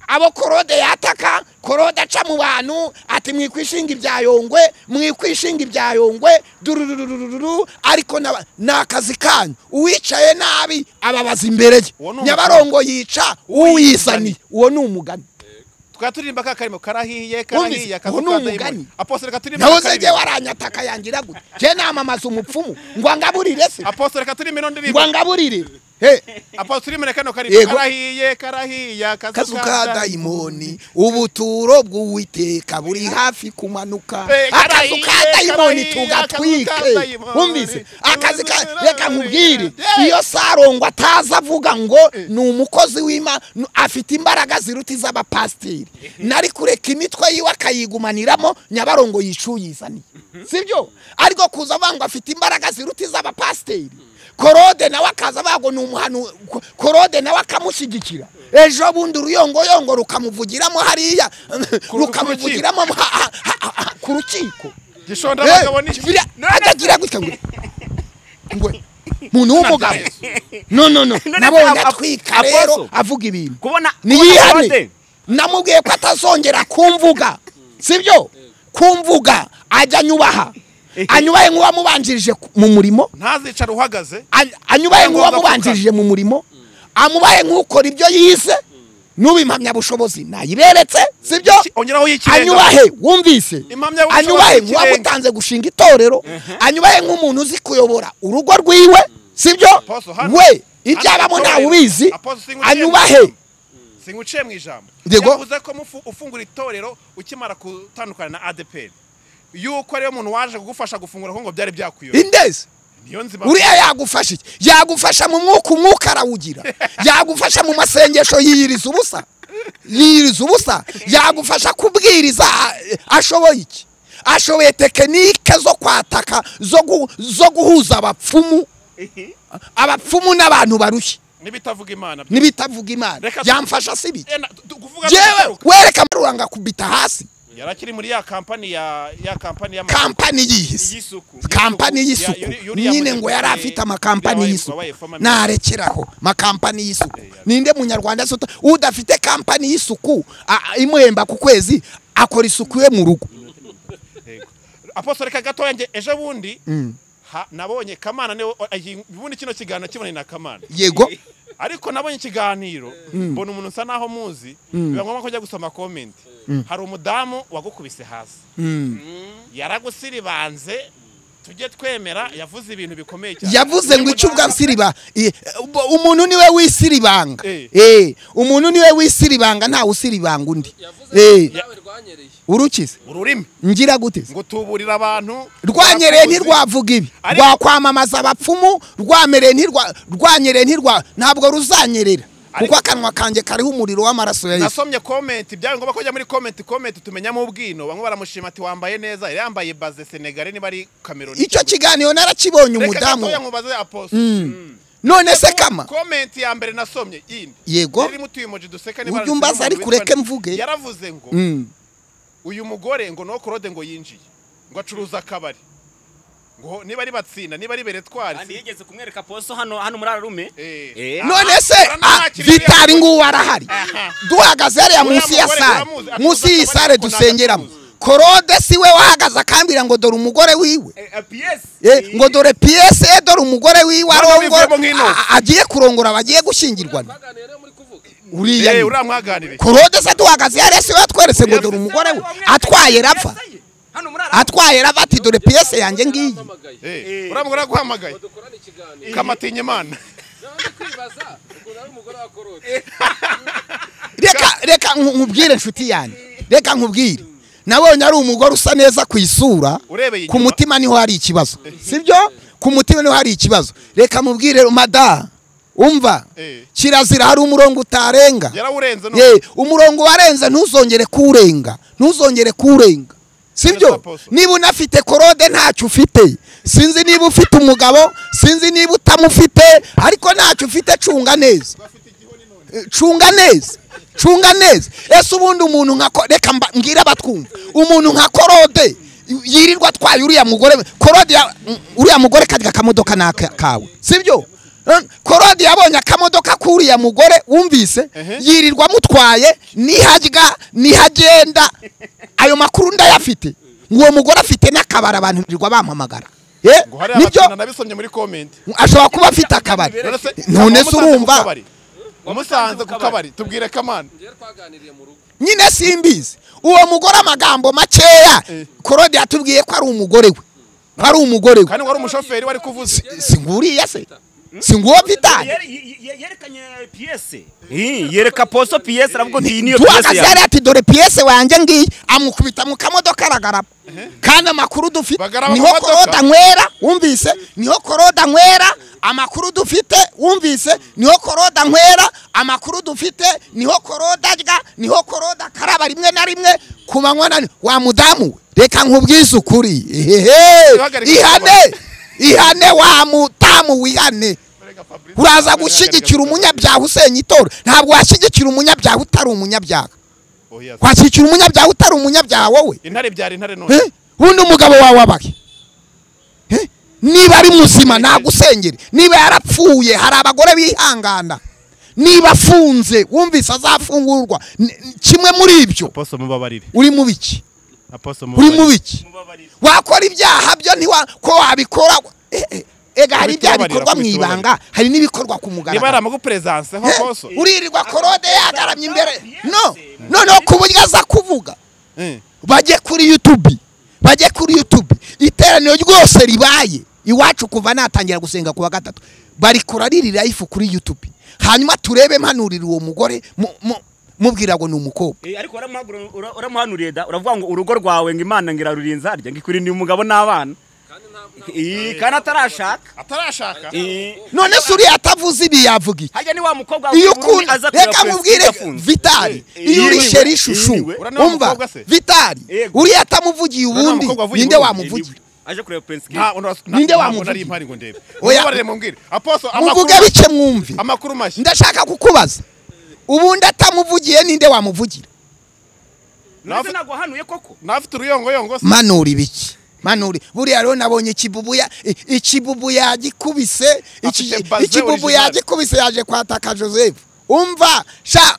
abo Korode yataka, Korode aca mu bantu ati mwikwishinga ibya Yongwe, mwikwishinga ibya Yongwe dururururu. Ariko nakazi kanyu, uwicaye nabi ababaza imbere ye. Nyabarongo yica uwizaniye, uwo ni umugani. Tukaturirimba kakarimo karahiye karahiye akazu ka dayimoni. Apostle katurimba nahoze je waranyataka yangira gute? Je namamaza umupfumu ngo angaburire se? Apostle katurimba ino ndirimbo ngo angaburire. Apostle mureka kano karirimbo karahiye karahiye akazu ka dayimoni, ubuturo bw'Uwiteka buri hafi kumanuka. Akazu ka dayimoni tugatwike. Wumvise? Akazi ka, reka nkubwire, iyo Sarongo ataza avuga ngo ni umukozi w'Imana afite imbaraga ziruta iz'abapasiteri, nari kureka imitwe yiwe akayigumaniramo Nyabarongo yicuyizaniye. Sibyo? Ariko kuza avuga ngo afite imbaraga ziruta iz'abapasiteri, Korode nawe akaza bago ni umuhanu, Korode nawe akamushyigikira. Ejo bundi uruyongoyongo rukamuvugiramo hariya, rukamuvugiramo ku rukiko. Gishonda abagabo ni atagira gutya ngo muntu w'umugabo. No nabonye atwika rero avuga ibintu. Niyihane. Namubwiye ko atazongera kumvuga. Sibyo? Kumvuga ajya anyubaha. Anyubahe nk'uwamubanjirije mu murimo. Ntazicara uhagaze. Anyubahe nk'uwamubanjirije mu murimo. Amubahe nk'ukora ibyo yize. N'ubimpamya bushobozi nayiberetse, sibyo? Anyubahe wumvise. Anyubahe nk'uwamutanze gushinga itorero. Anyubahe nk'umuntu uzi kuyobora urugo rwiwe, sibyo? We ibyabamo ntawe ubizi. Anyubahe. Singuciye mu ijambo. Yavuze ko ufungura itorero ukimara gutandukana na ADPR. Yuko ariyo muntu waje kugufasha gufungura ngo byari byakuyobera. Indeze. Uriya yagufasha iki? Yagufasha mu mwuka, umwuka arawugira. Yagufasha mu masengesho yiyiriza ubusa. Yiyiriza ubusa. Yagufasha kubwiriza ashoboye iki? Ashoboye tekinike zo kwataka, zo guhuza abapfumu. Abapfumu n'abantu barushye. Nibitavuga Imana. Nibitavuga Imana. Yamfasha sibi. Jewe wereka maruranga kubita hasi. Yarakiri muri ya kampani ya kampani ya kampani y'isuku. Kampani y'isuku. Nyine ngo yari afite amakampani y'isuku. Narekeraho makampani y'isuku. Ninde munyarwanda sota udafite kampani y'isuku imuhemba ku kwezi akora isuku ye mu rugo. Apostle reka gato yanjye ejo bundi nabonye Kamana ne ubundi kino kiganiro kibone na Kamana. Yego. Ariko nabonye ikiganiro mbona umuntu nsa naho muzi biba ngombwa ko njya gusoma comment. Hari umudamu wagukubise hasi. Yaragusiribanze tujye twemera yavuze ibintu bikomeye cyane. Yavuze ngo icyo ubwa nsiriba umuntu niwe wisiribanga. Umuntu niwe wisiribanga nta usiribanga undi. Urukize ururimi ngira gute ngo tuburira abantu rwanyereye ntirwavuga ibi rwakwamamaza abapfumu rwamereye ntirwa rwanyereye ntirwa ntabwo ruzanyerera kuko akanwa kanjye kariho umuriro w'amaraso ya Yesu. Nasomye comment byawe ngoba ko jya muri comment tumenyamo ubwino bamwe baramushima ati wambaye neza yari yambaye base Senegal niba ari Cameroon. Icyo kiganiro narakibonye umudamu. Reka nkubaze Apostle. None se kama comment ya mbere nasomye yindi. Yego. Iri mutuye emoji duseka niba ujya umbaza ari kureke mvuge. Yaravuze ngo uyu mugore ngo no Claude ngo yinjiye ngo acuruza akabari ngo niba ari batsinda niba ari beretwari kandi yigeze kumwereka poso hano muri ararume. None se Vitari ngo arahari duhagaze hariya munsi ya sare munsi y'isare dusengeramo Korode siwe wahagaze akambira ngo dore umugore wiwe ngo dore PS dore umugore wiwe arongora agiye kurongora bagiye gushyingirwa uriya uramwaganiriye Korode se duhagaze hariya siwe atweretse ngo dore umugore we atwaye rapfa atwaye rava ati dore PS yanjye ngiyi. Uramugora guhamagaye kamatinye Imana. Reka nkubwire nshuti yanjye, reka nkubwire nabonye ari umugore usa neza ku isura, ku mutima niho hari ikibazo, sibyo? Ku mutima niho hari ikibazo. Reka mubwire mada umva kirazira hari umurongo utarenga. Umurongo warenze ntuzongere kurenga, ntuzongere kurenga. Sibyo? Niba unafite Korode ntacyo ufite, sinzi niba ufite umugabo, sinzi niba utamufite, ariko ntacyo ufite. Cunga neza, cunga neza, cunga neza. Ese ubundi umuntu nka reka mbwira abatwumva, umuntu nka Korode yirirwa atwaye uriya mugore Korode uriya mugore karya akamodoka nakawe, sibyo? Korode yabonye akamodoka k'uriya mugore wumvise yirirwa amutwaye nihajya nihagenda. Ayo makuru ndayafite ngo mugore afite n'akabara abantu birirwa bampamagara. Nibyo nabisomye muri comment. Ashobora kuba afite akabari. None se urumva umusanze ku kabari tubwire Kamana nyine simbizi uwo mugore amagambo makeya. Korode yatubwiye ko ari umugore we, ari umugore we kandi wari umushoferi wari kuvuze. Singuriya se singuwo Vitali yerekanye PS yereka poso PS aravuga ati niyo PS ya ati dore PS wanjye ngiyi amukubita mu kamodoka aragaraba. Kandi amakuru dufite niho Korode anywera wumvise, niho Korode anywera amakuru dufite wumvise, niho Korode anywera amakuru dufite, niho Korode arya, niho Korode akaraba rimwe na rimwe ku manywa na wa mudamu. Reka nkubwize ukuri, ihane ihane wa mutamu wihane. Uraza gushyigikira umunyabyaha usenya itora. Ntabwo washyigikira umunyabyaha utari umunyabyaha. Washyigikira umunyabyaha utari umunyabyaha wowe. Intare byari intare none. Wundi umugabo wawe abahe? Niba ari muzima nagusengere, niba yarapfuye hari abagore bihangana, niba afunze wumvise azafungurwa, kimwe muri ibyo. Apostle mubabarire. Uri mu biki? Apostle Uri mu biki? Wakora ibyaha byo ntiwa ko wabikora. Ega hari ibyaha bikorwa mu ibanga, hari n'ibikorwa ku mugaragaro. Niba yaramugupresence ho Apostle. Uririrwa Korode yagaramye imbere. No, no kuburyo aza kuvuga. Bajye kuri YouTube. Bajye kuri YouTube. Iteraniro ryose ribaye iwacu kuva natangira gusenga kuwa gatatu, barikora riri live kuri YouTube. Hanyuma turebe mpanurira uwo mugore mubwira ngo ni umukobwa. Ariko uramuhanuriye da, uravuga ngo urugo rwawe ngo Imana ngira rurinza arya ngikurinda umugabo n'abana. Kandi atarashaka. None se uri atavuze ibi yavuga iki? Hajya ni wa mukobwa aza reka mubwire Vitali, iyo uri sheri shushu umva Vitali uri atamuvugiye ubundi ninde wamuvugira? Aje kureba Prince Kid. Ninde wamuvugira? Nari ngo ndebe. Mubabarire mumbwire. Apostle amakuru muvuge bice mwumve. Amakuru mashya. Ndashaka kukubaza. Ubundi atamuvugiye ninde wamuvugira? None nagwa hanuye koko? Nafite uruyongoyongo se. Manura ibiki? Manuri buriya rero nabonye ikibubu yagikubise, ikibubu yagikubise yaje kwataka Joseph. Umva sha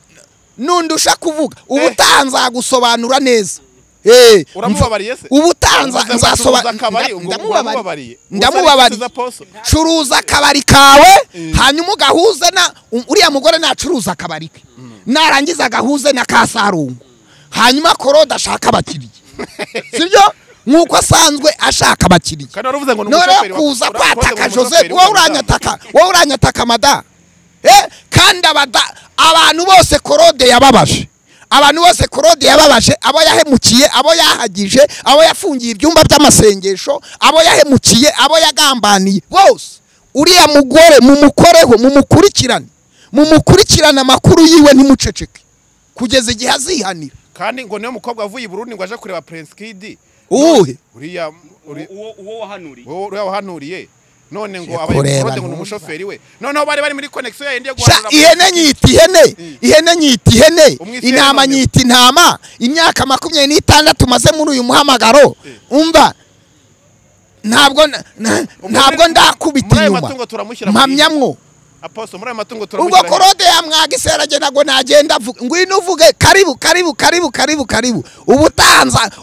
nundusha kuvuga ubutanza gusobanura neza. Uramubabariye se? Ubutanza nzasobanura. Ndamubabariye. Curuza akabari kawe hanyuma ugahuze na uriya mugore nacuruza akabari ke. Narangiza agahuze na Kasarungu. Hanyuma Korode ashaka abakiriya. Sibyo? Nkuko asanzwe ashaka abakiriya. Kandi waravuze ngo ni umushoferi kuza kwataka Joseph, wowe uranyataka, wowe uranyataka mada. Kandi abantu bose Korode yababaje. Abantu bose Korode yababaje, abo yahemukiye, abo yahagije, abo yafungiye ibyumba by'amasengesho, abo yahemukiye, abo yagambaniye bose. Uriya mugore mumukoreho, mumukurikirane. Mumukurikirane amakuru yiwe ntimuceceke kugeza igihe azihanira. Kandi ngo niyo mukobwa avuye i Burundi ngo aje kureba Prince Kid. Uwuhe? Uriya uwo wahanuriye. Uriya wahanuriye. None ngo abaye Korode ngo umushoferi we. Noneho bari muri connection yindi yo guhanura. Ihene nyita ihene, ihene nyita ihene, intama nyita intama. Imyaka 26 maze muri uyu muhamagaro. Umva ntabwo ndakubita inyuma. Mpamyamwo. Apostle muri amatungo turamushyira. Ubwo Korode yamwagisera agenda ngo nagenda ngwino uvuge karibu karibu karibu karibu karibu.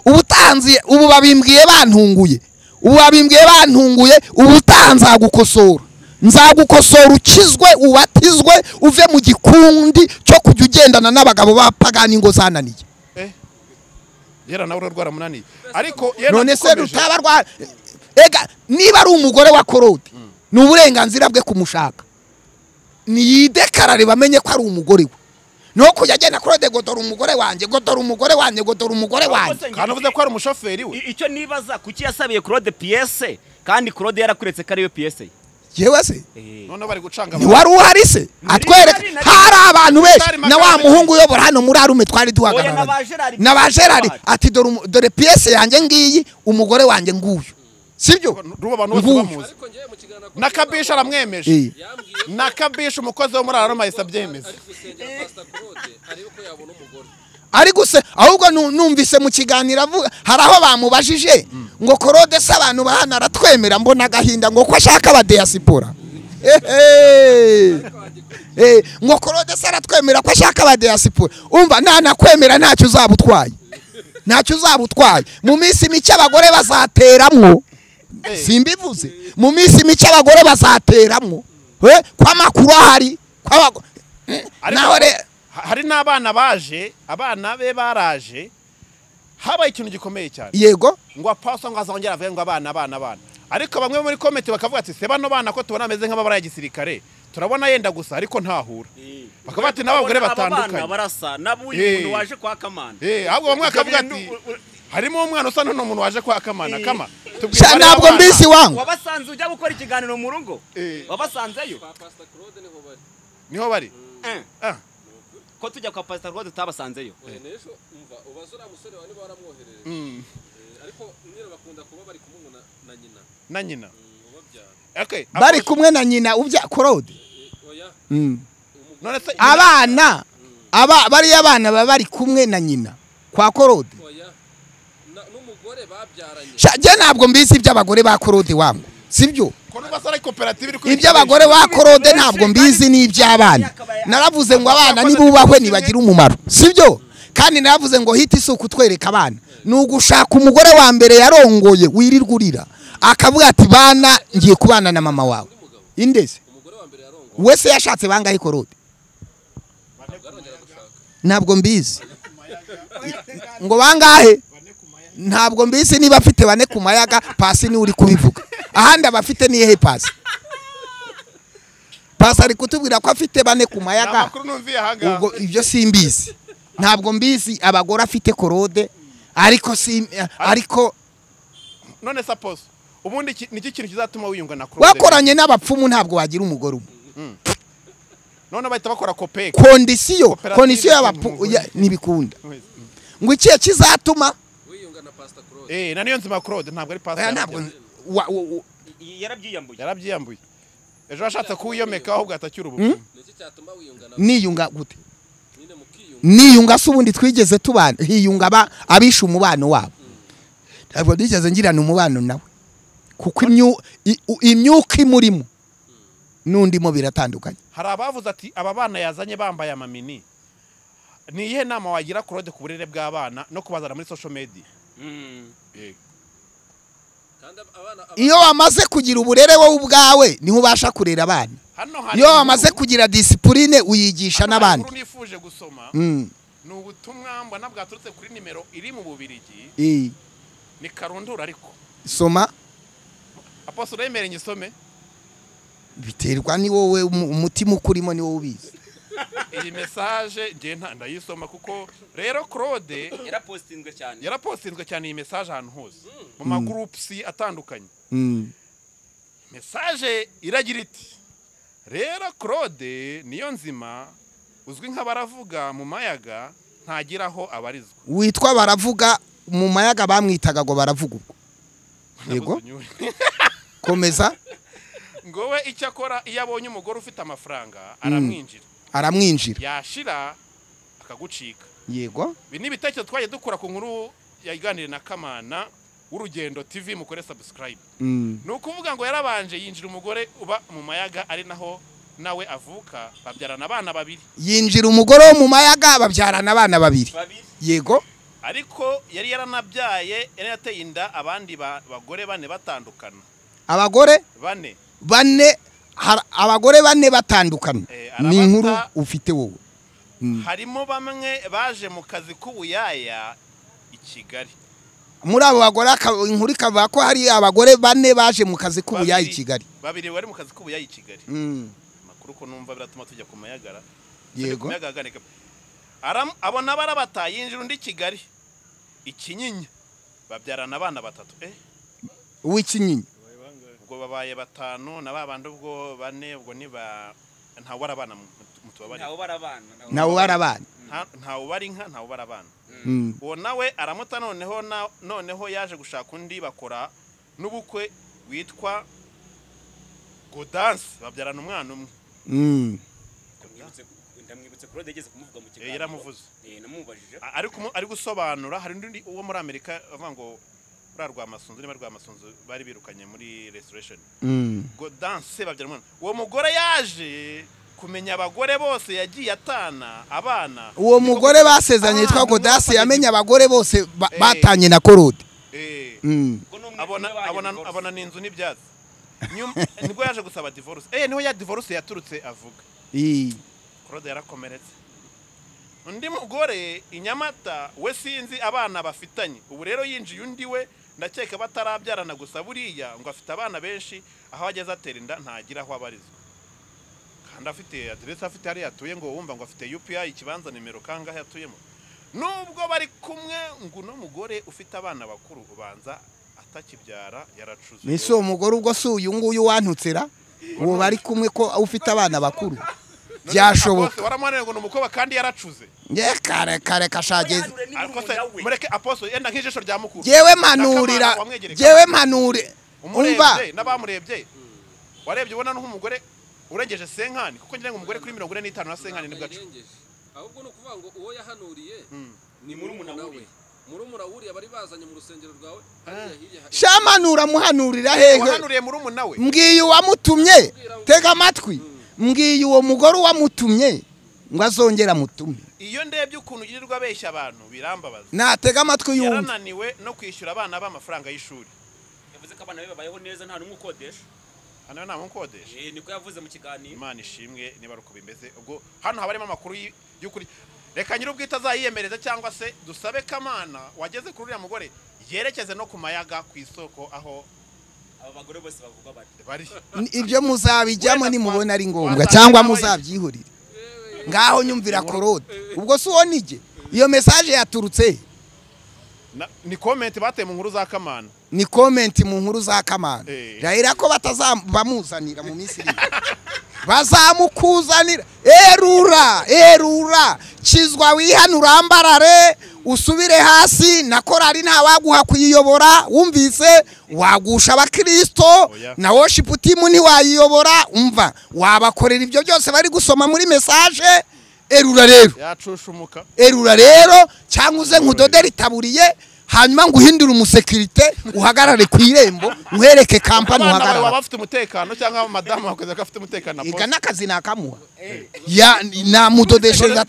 Ubutanzi ubu babimbwiye bantunguye. Ubu babimbwiye bantunguye, ubutanza gukosora. Nzagukosora ukizwe ubatizwe uve mu gikundi cyo kujya ugendana n'abagabo bapagani ngo zananiye. Yera nawe rwara munaniye. Ariko none se rutaba rwa ega niba ari umugore wa Korode ni uburenganzira bwe kumushaka. Niyidekarare bamenye ko ari umugore we. No kujya agenda Korode godora umugore wanjye, godora umugore wanjye, godora umugore wanjye. Kandi uvuze ko ari umushoferi we. Icyo nibaza kuki yasabiye Korode PS kandi Korode yarakuretse ko ariyo PS. Yewe se? None bari gucanga. Ni wari uhari se? Atwereka hari abantu benshi na wa muhungu uyobora hano muri arume twari duhagarara. Na ba Gerard ati dore PS yanjye ngiyi, umugore wanjye nguyu. Sibyo? Ruba abantu bose bamuzi. Na Kabisha aramwemeje. Na Kabisha umukozi wo muri Aroma yahise abyemeza. Ari guse ahubwo numvise mu kiganiro avuga hari aho bamubajije ngo Korode se abantu bahana aratwemera mbona agahinda ngo ko ashaka aba diaspora. Ngo Korode se aratwemera ko ashaka aba diaspora. Umva nanakwemera ntacyo uzabutwaye. Ntacyo uzabutwaye. Mu minsi mike abagore bazateramwo. Simbivuze. Mu minsi mike abagore bazateramwo. Kwa makuru ahari kwa naho hari n'abana baje, abana be baraje, habaye ikintu gikomeye cyane. Yego. Ngo apostle ngo azongera avuge ngo abana abana abana. Ariko bamwe muri comment bakavuga ati se bano bana ko tubona ameze nk'ababara ya gisirikare, turabona yenda gusa ariko ntahura. Bakavuga ati n'abagore batandukanye. Abana barasa nabuye umuntu waje kwa Kamana. Ahubwo bamwe bakavuga ati harimo umwana usa n'uno muntu waje kwa Kamana. Kama tubwire ntabwo mbisi wangu. Wabasanze ujya gukora ikiganiro mu rugo? Wabasanzeyo? Kwa Pastor Claude niho bari. Niho bari? Ko tujya kwa Pastor Claude tutabasanzeyo. Nesho umva ubazura musore wa niba waramwoherereje. Ariko nyine bakunda kuba bari kumwe na nyina. Na nyina. Okay. Bari kumwe na nyina ubya Claude. Oya. None se abana aba bari abana baba bari kumwe na nyina kwa Claude. Oya. N'umugore Njye ntabwo mbizi iby'abagore ba Claude wangu, sibyo? Iby'abagore ba Claude ntabwo mbizi n'iby'abana. Naravuze ngo abana nibubahwe nibagira umumaro, sibyo? Kandi naravuze ngo hita isuku twereka abana. Ni ugushaka umugore wa mbere yarongoye wirirwa urira akavuga ati bana ngiye kubana na mama wawe. Indeze wese yashatse bangahe Claude? Ntabwo mbizi. Ngo bangahe? Ntabwo mbizi niba afite bane ku mayaga. Pasi ni uri kubivuga. Ahandi abafite ni hehe pasi? Pasi ari kutubwira ko afite bane ku mayaga. Ubwo ibyo simbizi. Ntabwo mbizi abagore afite Claude, ariko si ariko none suppose ubundi niki kintu kizatuma wiyunga na Claude? Wakoranye n'abapfumu ntabwo wagira umugore umwe. None bahita bakora kopeke. Kondisiyo y'abapfumu nibikunda. Ngo ikiye kizatuma wiyunga na Pastor Claude. Na niyo nzima Claude ntabwo ari pastor. Ntabwo yarabyiyambuye. Ejo ashatse kuwiyomeka ahubwo atacyura ubupfumu. Niki cyatuma wiyunga na niyunga gute? Niyunga se ubundi twigeze tubana, hiyunga abisha umubano wabo. Ntabwo nigeze ngirana umubano nawe. Kuko imyuka imurimo n'undimo biratandukanye. Hari abavuze ati aba bana yazanye bambaye amamini. Ni iyihe nama wagira Claude ku burere bw'abana no kubazana muri social media? Iyo wamaze kugira uburere wowe ubwawe niho ubasha kurera abana. Iyo wamaze kugira discipline uyigisha n'abandi. Inkuru nifuje gusoma ni ubutumwa mbona bwaturutse kuri nimero iri mu Bubirigi. Ni karundura ariko. Soma. Apostle yemere nyisome. Biterwa ni wowe umutima ukurimo ni wowe ubizi. Iyi message ngiye ndayisoma kuko rero Claude yarapostinzwe cyane. Yarapostinzwe cyane iyi message ahantu hose mu ma groups atandukanye. Message iragira iti: rero Claude niyo nzima uzwi nka baravuga mu mayaga ntagira aho abarizwa. Witwa baravuga mu mayaga bamwitaga ngo baravuga ubwo. Yego. Komeza. Ngo we icyo akora iyo abonye umugore ufite amafaranga aramwinjira. Aramwinjira. Yashira akagucika. Yego. Ibi ni ibitekerezo twaje dukura ku nkuru yaganiriye na Kamana w'Urugendo TV, mukore subscribe. Ni ukuvuga ngo yarabanje yinjira umugore uba mu mayaga ari naho nawe avuka, babyarana abana babiri. Yinjira umugore wo mu mayaga babyarana abana babiri. Yego. Ariko yari yaranabyaye, yari yateye inda abandi bagore bane batandukana. Abagore bane. Bane abagore bane batandukana. Ni inkuru ufite wowe. Harimo bamwe baje mu kazi k'ubuyaya i Kigali. Muri abo bagore inkuru ikavuga ko hari abagore bane baje mu kazi k'ubuyaya i Kigali. Babiri bari mu kazi k'ubuyaya i Kigali. Amakuru ko numva biratuma tujya ku mayagara. Yego. Abona barabata yinjira undi Kigali. Ikinyinya babyarana abana batatu. Uw'ikinyinya. Ubwo babaye batanu na babandi ubwo bane ubwo niba nta warabana mutubabari. Nta warabana. Nta ubari inka nta ubarabana. Uwo nawe aramuta noneho yaje gushaka undi bakora n'ubukwe witwa Godance babyarana umwana umwe. Ndamwibutse Claude yageze kumuvuga mu kiganiro. Yaramuvuze. Namubajije. Ariko ari gusobanura hari undi uwo muri Amerika avuga ngo Rwamasunzu niba Rwamasunzu bari birukanye muri restoration. Godance babyarana umwana. Uwo mugore yaje kumenya abagore bose yagiye atana abana. Uwo mugore basezanye yitwa Godance yamenye abagore bose batanye na Claude. Abona n'inzu n'ibyatsi. Nibwo yaje gusaba divorce. Niho ya divorce yaturutse avuga. Claude yarakomeretse. Undi mugore inyamata we sinzi abana bafitanye. Ubu rero yinjiye undi we ndakeka batarabyarana gusa buriya ngo afite abana benshi aho ageze atera inda ntagira aho abarizwa. Kandi afite adresse afite hari yatuye ngo wumva ngo afite UPI ikibanza nimero kangahe yatuyemo. Nubwo bari kumwe ngo no mugore ufite abana bakuru ubanza atakibyara yaracuze. Nise uwo mugore ubwo si uyu nguyu wantutsera uwo bari kumwe ko ufite abana bakuru. Byashoboka. Waramuhanira ngo numukobwa kandi yaracuze. Nge kare kare kashageze. Mureke apostle yenda nk'ijisho rya mukuru. Jewe manurira. Jewe manure. Umva n'abamurebye. Warebye ubona n'umugore urengeje senkani kuko ngira ngo umugore kuri 45 na senkani nibwo acu. Ahubwo no kuvuga ngo uwo yahanuriye ni murumuna we. Murumura wuriya bari bazanye mu rusengero rwawe hariya hirya. Shamanura muhanurira hehe? Wahanuriye murumuna we. Mbwiye uwamutumye, tega amatwi. Mbwiye uwo mugore uwamutumye ngo azongera mutume. Iyo ndebye ukuntu ugirirwa abeshya abantu birambabaza. Natega amatwi yumve. Yarananiwe no kwishyura abana b'amafaranga y'ishuri. Yavuze ko abana be babayeho neza nta numwe ukodesha. Hano nta mukodesha. Niko yavuze mu kiganiro. Imana ishimwe niba ruko bimeze. Ubwo hano haba harimo amakuru y'ukuri. Reka nyir'ubwite azayiyemereza cyangwa se dusabe Kamana wageze kuri uriya mugore yerekeze no ku mayaga ku isoko aho aba bagore bose bavuga bari. Ibyo muzabijyamo nimubona ari ngombwa cyangwa muzabyihurire. Ngaho nyumvira Korode. Ubwo si uwo nige. Iyo message yaturutse. Ni comment bateye mu nkuru za Kamana. Ni comment mu nkuru za Kamana. Rahira ko batazabamuzanira mu minsi iri. Bazamukuzanira. Erura, erura. Kizwa wihanura ambarare, usubire hasi na korari nta waguha kuyiyobora, wumvise wagusha abakristo na worship team ntiwayiyobora, umva wabakorera ibyo byose bari gusoma muri message. Erura rero yacushumuka. Erura rero cyangwa uze nkudodera itaburiye hanyuma nguhindure umusekirite uhagarare ku irembo uhereke kampani uhagarara. Abana bafite umutekano cyangwa madamu wakoze ko afite umutekano. Ika nakazi nakamuha. Ya namudodeshereza.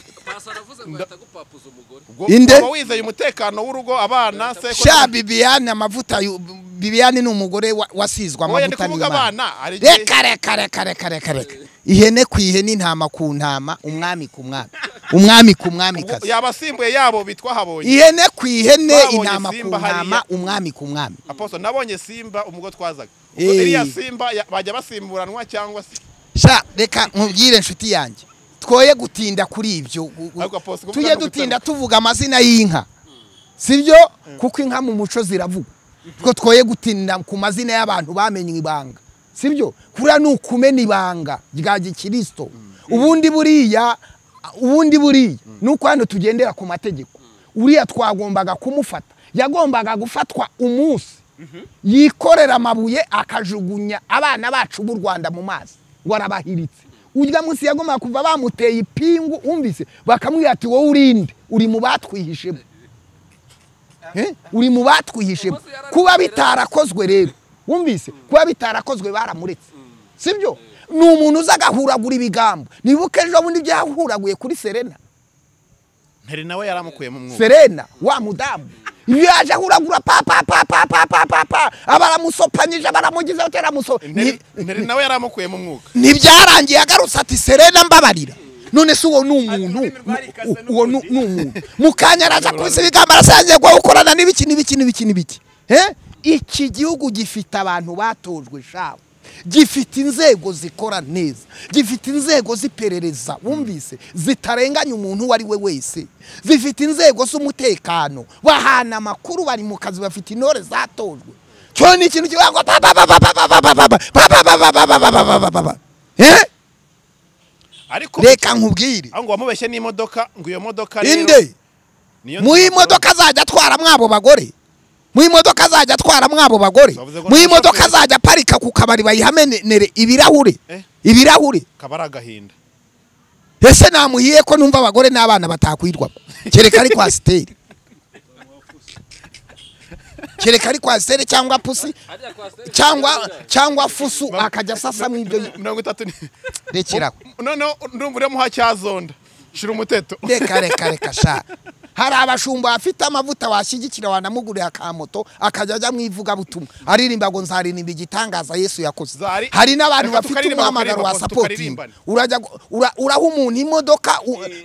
Inde wizeye umutekano w'urugo abana se sha Bibiane amavuta. Bibiane ni umugore wasizwa amavuta n'Imana. Reka reka reka reka reka reka. Ihene ku ihene, intama ku ntama, umwami ku mwami. Umwami ku mwami kazi. Yabasimbuye yabo bitwa habonye. Ihene ku ihene, intama ku ntama, umwami ku mwami. Apostle nabonye Simba umugo twazaga. Ubwo iriya Simba bajya basimburanwa cyangwa se. Sha reka nkubwire nshuti yanjye. Twoye gutinda kuri ibyo. Tujye dutinda tuvuga amazina y'inka. Sibyo? Kuko inka mu muco ziravuga. Two twoye gutinda ku mazina y'abantu bamenye ibanga. Sibyo? Kuriya ni ukumena ibanga rya gikristo. Ubundi buriya nuko hano tugendera ku mategeko. Uriya twagombaga kumufata. Yagombaga gufatwa umunsi yikorera amabuye akajugunya abana bacu b'u Rwanda mu mazi ngo arabahiritse. Urya munsi yagombaga kuva bamuteye ipingu, umvise bakamwira ati wowe urinde, uri mu batwihishemo. Uri mu batwihishemo. Kuba bitarakozwe rero, wumvise kuba bitarakozwe baramuretse. Sibyo? Ni umuntu uza agahuragura ibigambo. Nibuke ejo bundi byahuraguye kuri Serena. Nteri nawe yaramukuye mu mwuka. Serena wa mudamu iyo yaje ahuragura pa pa pa pa pa pa pa pa abaramusopanyije abaramugize uteramuso. Nteri nawe yaramukuye mu mwuka. Nibyarangiye agarutse ati Serena mbabarira. None se uwo ni umuntu, uwo ni umuntu. Mukanya araza kubisa ibigambo arasangiye gwa ukorana n'ibiki n'ibiki n'ibiki n'ibiki. Iki gihugu gifite abantu batojwe shawo. Gifite inzego zikora neza, gifite inzego ziperereza, wumvise zitarenganya umuntu uwo ari we wese, zifite inzego z'umutekano, bahana amakuru, bari mu kazi, bafite intore zatojwe. Cyo ni ikintu kivuga ngo pa pa pa pa pa pa pa pa pa pa pa pa pa pa pa pa. Ariko reka nkubwire aho ngo wamubeshye n'imodoka, ngo iyo modoka rero inde mu imodoka azajya atwara mwabo bagore. Mu imodoka azajya atwara mwabo bagore. Mu imodoka azajya parika ku kabari bayihamenere ibirahure. Ibirahure. Kabara gahinda. Ese namuhiye ko numva abagore n'abana batakwirwa. Kereka ari kwa Steri. Kereka ari kwa Steri cyangwa pusi cyangwa fusu akajya sasa mu ibyo 30. Rekera. No no ndumva uri muha cyazonda. Shira umuteto. Reka reka reka sha. Hari abashumba afite amavuta washyigikira wanamugurira akamoto akajya ajya mu ivugabutumwa aririmba ngo nzaririmba igitangaza Yesu yakoze. Hari n'abantu bafite umuhamagaro wa supporting. Urajya uraha umuntu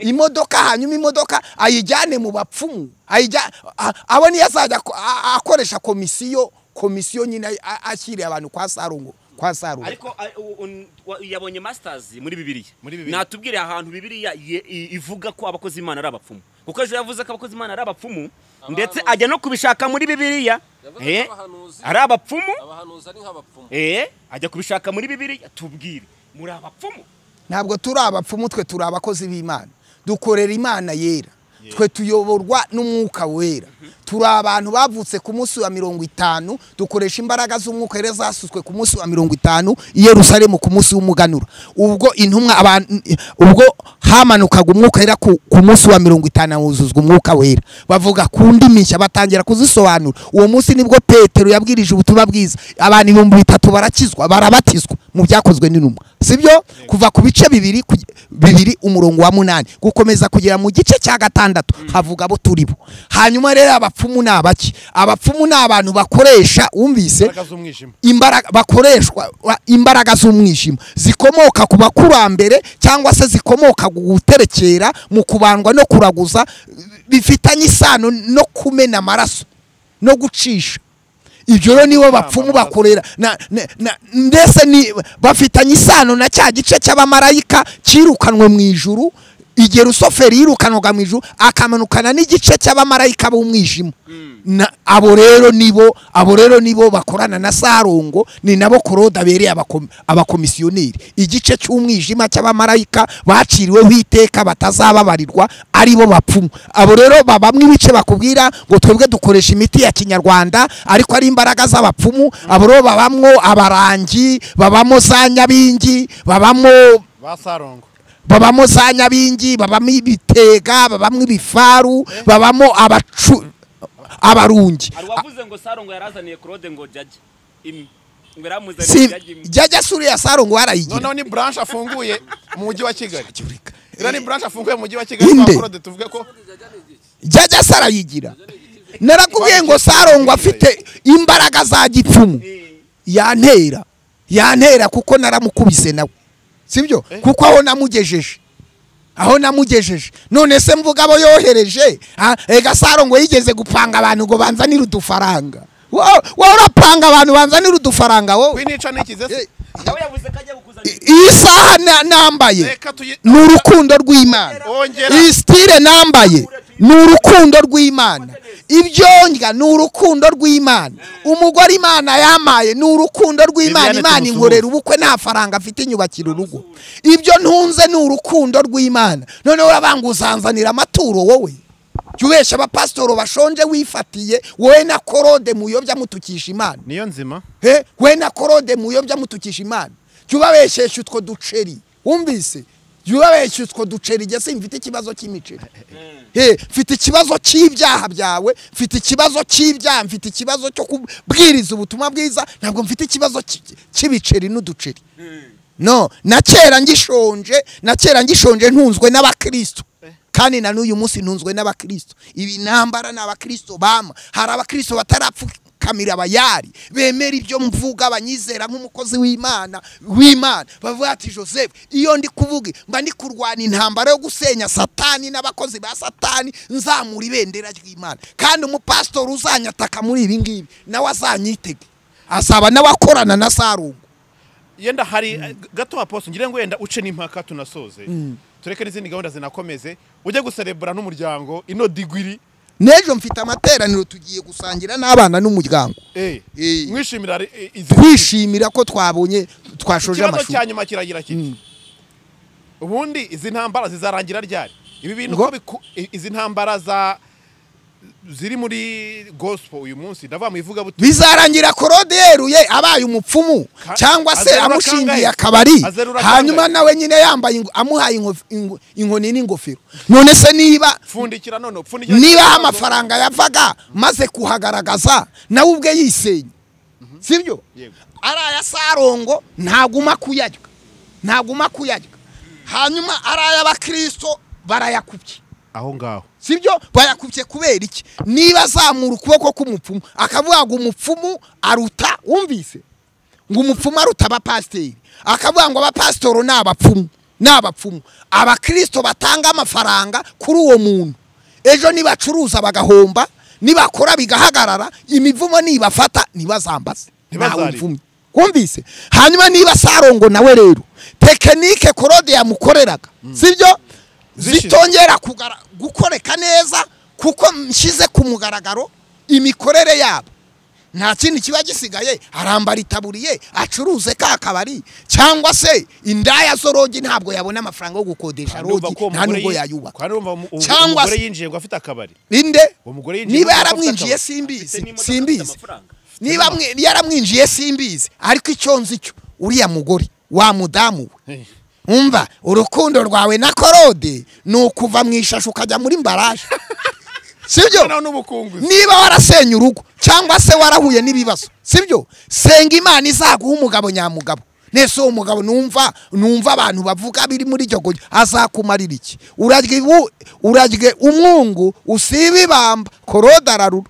imodoka hanyuma imodoka ayijyane mu bapfumu, abo niyo azajya akoresha komisiyo nyine ashyiriye abantu kwa Sarungu. Kwa Sarungu. Ariko yabonye masters muri Bibiliya. Natubwire ahantu Bibiliya ivuga ko abakozi Imana ari abapfumu. Kuko ejo yavuze ko abakozi Imana ari abapfumu, ndetse ajya no kubishaka muri Bibiliya. Ari abapfumu? Abahanuzi ari nk'abapfumu. Ajya kubishaka muri Bibiliya, tubwire. Muri abapfumu? Ntabwo turi abapfumu, twe turi abakozi b'Imana. Dukorera Imana yera. Twe tuyoborwa n'umwuka wera. Turi abantu bavutse ku munsi wa 50, dukoresha imbaraga z'umwuka rero zasutswe ku munsi wa 50 i Yerusalemu ku munsi w'umuganura. Ubwo intumwa abantu ubwo hamanukaga umwuka era ku munsi wa 50 wuzuzwa umwuka wera, bavuga ku ndimi nshya batangira kuzisobanura. Uwo munsi nibwo Petero yabwirije ubutumwa bwiza, abantu 3000 barakizwa, barabatizwa mu byakozwe n'intumwa, sibyo? Kuva ku bice bibiri umurongo wa 8 gukomeza kugera mu gice cya 6 havuga abo turibo. Hanyuma rero abapfumu ni abaki? Abapfumu ni abantu bakoresha, wumvise, imbaraga bakoreshwa, imbaraga z'umwijima zikomoka ku bakurambere cyangwa se zikomoka guterekera mu kubandwa no kuraguza, bifitanye isano no kumena amaraso no gucisha. Ibyo rero nibo bapfumu bakorera ndetse ni bafitanye isano na cya gice cy'abamarayika cyirukanwe mu ijuru. Igihe Rusoferi yirukanwaga mu ijuru akamanukana n'igice cy'abamarayika b'umwijima. Abo rero nibo bakorana na Sarongo, ni nabo Korode abereye abakomisiyoneri. Igice cy'umwijima cy'abamarayika baciriweho iteka batazababarirwa aribo bapfumu. Abo rero babamwe ibice bakubwira ngo twebwe dukoresha imiti ya kinyarwanda ariko ari imbaraga z'abapfumu. Abo rero babamwo abarangi, babamo za nyabingi, babamo ba Sarongo, babamo za nyabingi, babamo ibitega, babamo ibifaru, babamo abarungi. Wavuze ngo Sarongo yarazaniye Claude ngo jaje imi ngo yaramuzaniye jaje imi. Jaje suri ya Sarongo arayigira. Noneho ni branch afunguye mu mujyi wa Kigali. Ira ni branch afunguye mu mujyi wa Kigali kwa Claude, tuvuge ko jaje sarayigira. Narakubwiye ngo Sarongo afite imbaraga za gipfumu. Yantera kuko naramukubise nawe, sibyo? Kuko aho namugejeje none se mvuga abo yohereje. Ega Sarongo yigeze gupanga abantu ngo banzanire udufaranga. Wowe urapanga abantu banzanire udufaranga wowe. Kwinica nikize se nawe yavuze kajya gukuzanira. Iyi saha nambaye ni urukundo rw'Imana. Iyi style nambaye ni urukundo rw'Imana. Ibyo ndya ni urukundo rw'Imana. Umugore Imana yamaye ni urukundo rw'Imana. Imana inkorera ubukwe nta faranga afite inyubakira urugo. Ibyo ntunze ni urukundo rw'Imana. None urabanga uzanzanira amaturo wowe. Jubesha abapasitoro bashonje wifatiye wowe na Korode muyobya mutukisha Imana. Niyo nzima. We na Korode muyobya mutukisha Imana. Jubabeshesha utwo duceri. Wumvise? Jubabeshesha utwo duceri. Jye simfite ikibazo cy'imiceri. Mfite ikibazo cy'ibyaha byawe, mfite ikibazo cy'ibyaha, mfite ikibazo cyo kubwiriza ubutumwa bwiza, ntabwo mfite ikibazo cy'ibiceri n'uduceri. No, na kera ngishonje ntunzwe n'abakristo. Kandi na n'uyu munsi ntunzwe n'abakristo. Ibi ntambara n'abakristo bama. Hari abakristo batarapfukamira abayari, bemera ibyo mvuga, banyizera nk'umukozi w'Imana. Bavuga ati Joseph, iyo ndi kuvuga mba ndi kurwana intambara yo gusenya Satani n'abakozi ba Satani, nzamura ibendera ry'Imana. Kandi umupastori uzanyataka muri ibi ngibi nawe azanyitege, azaba nawe akorana na Sarongo. Yenda hari gato apostle ngire ngo yenda uce n'impaka tunasoze. Tureke n'izindi gahunda zinakomeze, ujye guserebura n'umuryango ino digwiri. Nejo mfite amateraniro tugiye gusangira n'abana n'umuryango. Mwishimira twishimira ko twabonye twashoje amashuri. Ikibazo cyanyuma kiragira kiti ubundi izi ntambara zizarangira ryari? Ibi bintu ko izi ntambara za ziri muri gospel uyu munsi ndavuga mu ivuga buti bizarangira Korode yeruye abaye umupfumu cyangwa se amushingiye akabari, hanyuma nawe nyine yambaye amuhaye inkoni n'ingofero. None se niba pfundikira none pfundikira niba amafaranga yavaga maze kuhagaragaza nawe ubwe yisenye, sibyo? Araya Sarongo ntaguma kuyarya, hanyuma araya abakristo barayakubye aho ngaho, sibyo? Bayakubye kubera iki? Niba azamura ukuboko k'umupfumu akavuga ngo umupfumu aruta, wumvise ngo umupfumu aruta abapasiteri, akavuga ngo abapasitoro n'abapfumu, abakristo batanga amafaranga kuri uwo muntu, ejo nibacuruza bagahomba, nibakora bigahagarara, imivumo nibafata ntibazambaze, ntawe wumvise. Hanyuma niba Sarongo nawe rero tekinike Korode yamukoreraga, sibyo, zitongera gukoreka neza kuko nshyize ku mugaragaro imikorere yabo, Nta kindi kiba gisigaye, arambara itaburiye acuruze ka kabari, cyangwa se indaya zorogi ntabwo yabona amafaranga yo gukodesha rogi, nta nubwo yayubaka. Cyangwa umugore yinjiye ngo afite akabari. Inde? Niba yaramwinjiye simbizi, simbizi. Niba yaramwinjiye simbizi, ariko icyo nzi cyo uriya mugore wa mudamu we, umva urukundo rwawe na Korode ni ukuva mu ishasho ukajya muri mbaraje. Sibyo? Niba warasenye urugo cyangwa se warahuye n'ibibazo, sibyo? Senga Imana izaguha umugabo nyamugabo. Nese uwo mugabo numva abantu bavuga biri muri jogojo azakumarira iki? Urarye umwungu usiba ibamba. Korode ararura.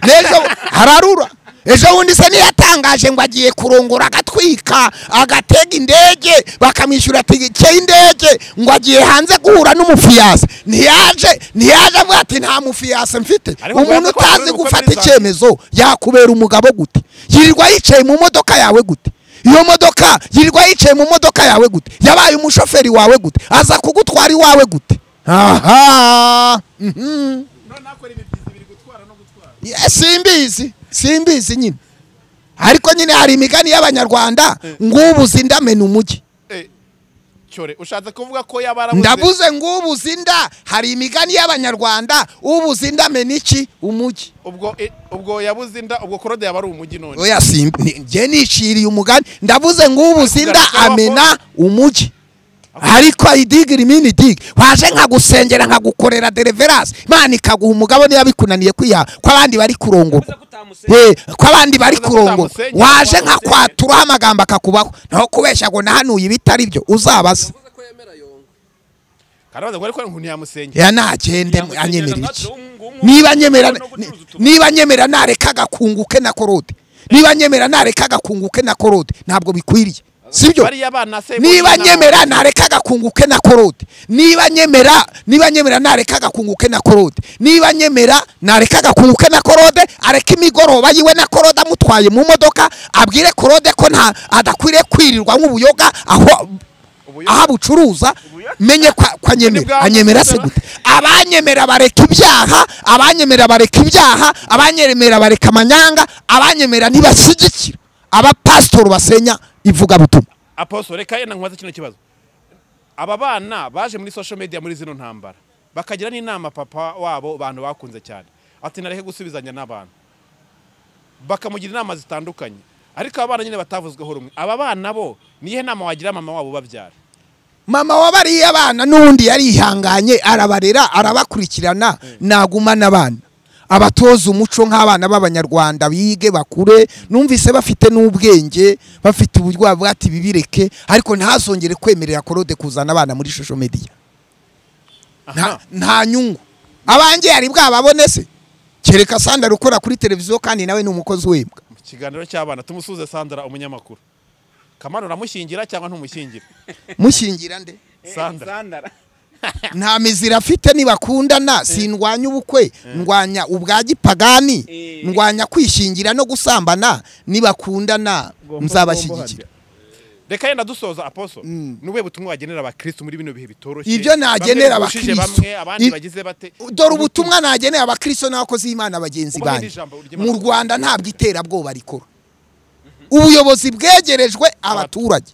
Nejo hararura. Ejo wundi se niyatangaje ngo agiye kurongora agatwika agatega indege bakamwishyura tike y'indege ngo agiye hanze guhura n'umufiyase. Ntiyaje avuga ati nta mufiyase mfite. Umuntu utazi gufata icyemezo yakubera umugabo gute? Yirirwa yicaye mu modoka yawe gute? Iyo modoka yirirwa yicaye mu modoka yawe gute? Yabaye umushoferi wawe gute? Aza kugutwara iwawe gute? Aha. Simbizi, simbizi nyine. Ariko nyine hari imigani y'Abanyarwanda ngubuze inda mena umujyi. Cyore ushatse kuvuga ko yabarabuze? Ndavuze ngubuze inda, hari imigani y'Abanyarwanda ubuze inda mena iki? Umujyi. Ubwo yabuze inda, ubwo Korode yaba ari umujyi none. Oya simbi, nje niciriye umugani, ndavuze ngubuze inda amena umujyi. Ariko idigira imini dig waje nkagusengera nkagukorera deliverance, Imana ikaguha umugabo niba bikunaniye kwiha ko abandi bari kurongorwa, ko abandi bari kurongorwa, waje nkakwatura amagambo akakubaho, naho kubesha ngo nahanuye ibitari byo uzabaza. Ya nagende anyemera iki? Niba nyemera nareka agakunguke na Korode, niba nyemera nareka agakunguke na Korode, ntabwo bikwiriye. Sibyo? Niba nyemera nareka agakunguke na Korode, niba nyemera nareka agakunguke na Korode, niba nyemera nareka agakunguke na Korode, areka imigoroba yiwe na Korode amutwaye mu modoka, abwire Korode ko nta adakwiriye kwirirwa nk'ubuyoga aho bucuruza, menye kwa nyemera anyemera se gute? Abanyemera bareka ibyaha, abanyemera bareka ibyaha, abanyemera bareka amanyanga, abanyemera ntibashyigikira abapasitori basenya ivuga butumwa. Apostle, reka yenda nkubaze kino kibazo. Aba bana baje muri social media muri zino ntambara bakagira n'inama papa wabo bantu bakunze cyane ati nareke gusubizanya n'abantu, bakamugira inama zitandukanye, ariko abana nyine batavuzweho rumwe. Aba bana bo nihe nama wagira mama wabo babyara? Mama wabariye abana n'undi yarihanganye arabarera arabakurikirana, naguma n'abana abatoza umuco nk'abana b'Abanyarwanda bige bakure, numvise bafite n'ubwenge, bafite uburyo bavuga ati bibireke, ariko ntazongere kwemerera Korode kuzana abana muri social media. Nta nyungu abanjye yari bwababone se, kereka Sandra ukora kuri televiziyo kandi nawe ni umukozi w'imbwa. Mu kiganiro cy'abana tumusuze Sandra umunyamakuru. Kamano uramushyingira cyangwa ntumushyingira? Mushyingira nde? Sandra. Nta mizira afite nibakundana, sindwanya ubukwe, ndwanya ubwa gipagani, ndwanya kwishingira no gusambana, nibakundana nzabashyigikira. Reka yenda dusoza Apostle, nube butumwa wagenera abakristo muri bino bihe bitoroshye? Ibyo nagenera abakristo, abandi bagize bate? Dore ubutumwa nagenera abakristo n'abakozi b'Imana bagenzi banjye. Mu Rwanda ntabwo iterabwoba rikora. Ubuyobozi bwegerejwe abaturage,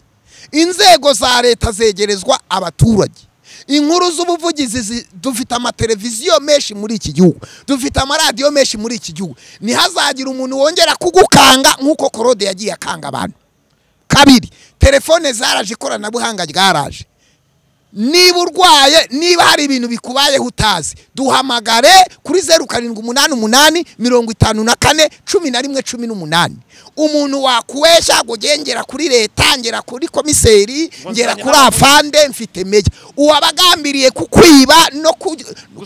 inzego za leta zegerezwa abaturage, inkuru z'ubuvugizi, dufite amateleviziyo menshi muri iki gihugu, dufite amaradiyo menshi muri iki gihugu. Ntihazagira umuntu wongera kugukanga nk'uko Korode yagiye akanga abantu. Kabiri, telefone zaraje, ikoranabuhanga ryaraje. Niba urwaye, niba hari ibintu bikubayeho utazi, duhamagare kuri 0788 54 11 18. Umuntu wakuwesha ngo ngera kuri leta, ngera kuri komiseri, ngera kuri afande, mfite meya, uwabagambiriye kukwiba no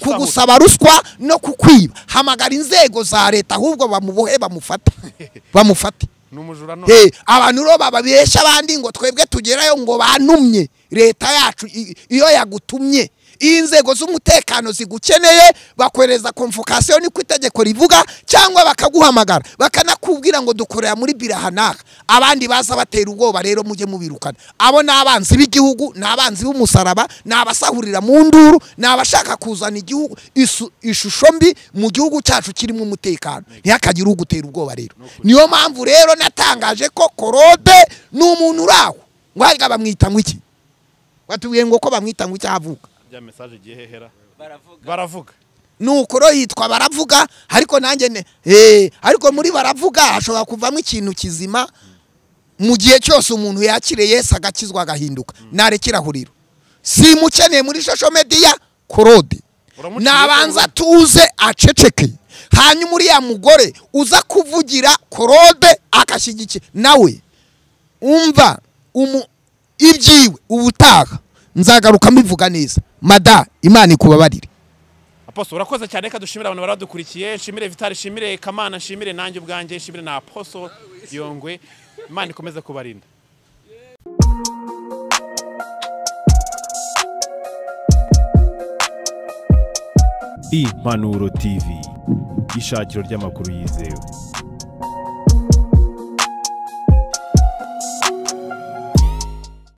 kugusaba ruswa no kukwiba, hamagara inzego za leta ahubwo bamubohe bamufate, bamufate. Abantu ro bababesha abandi ngo twebwe tugerayo ngo bantumye. Leta yacu iyo yagutumye, Iyo inzego z'umutekano zigukeneye bakohereza convocation, niko itegeko rivuga, cyangwa bakaguhamagara bakanakubwira ngo dukorera muri birahanaka. Abandi baza batera ubwoba rero mujye mubirukana. Abo ni abanzi b'igihugu, ni abanzi b'umusaraba, ni abasahurira mu nduru, ni abashaka kuzana igihugu ishusho mbi mu gihugu cyacu kirimo umutekano. Ntihakagire ugutera ubwoba rero. Niyo mpamvu rero natangaje ko Korode ni umuntu uraho. Ngo harya bamwita ngo iki? Watubwiye ngo ko bamwita ngo icyavuka. Bya message igiye hehera. Baravuga. Nuko ro yitwa Baravuga, ariko nanjye ne ariko muri Baravuga hashobora kuvamo ikintu kizima mu gihe cyose umuntu yakire Yesu agakizwa agahinduka. Narekera huriro. Simukeneye muri social media Korode. Nabanza tuze aceceke. Hanyuma uriya mugore uza kuvugira Korode akashyigikira nawe. Umva ibyiwe ubutaha nzagaruka mbivuga neza. Mada Imana ikubabarire. Apostle urakoze cyane, reka dushimire abantu baradukurikiye, nshimire Vital, nshimire Kamana, nshimire nanjye ubwanjye, nshimire na Apostle Yongwe. Imana ikomeze kubarinda. Impanuro TV, ishakiro ry'amakuru yizewe.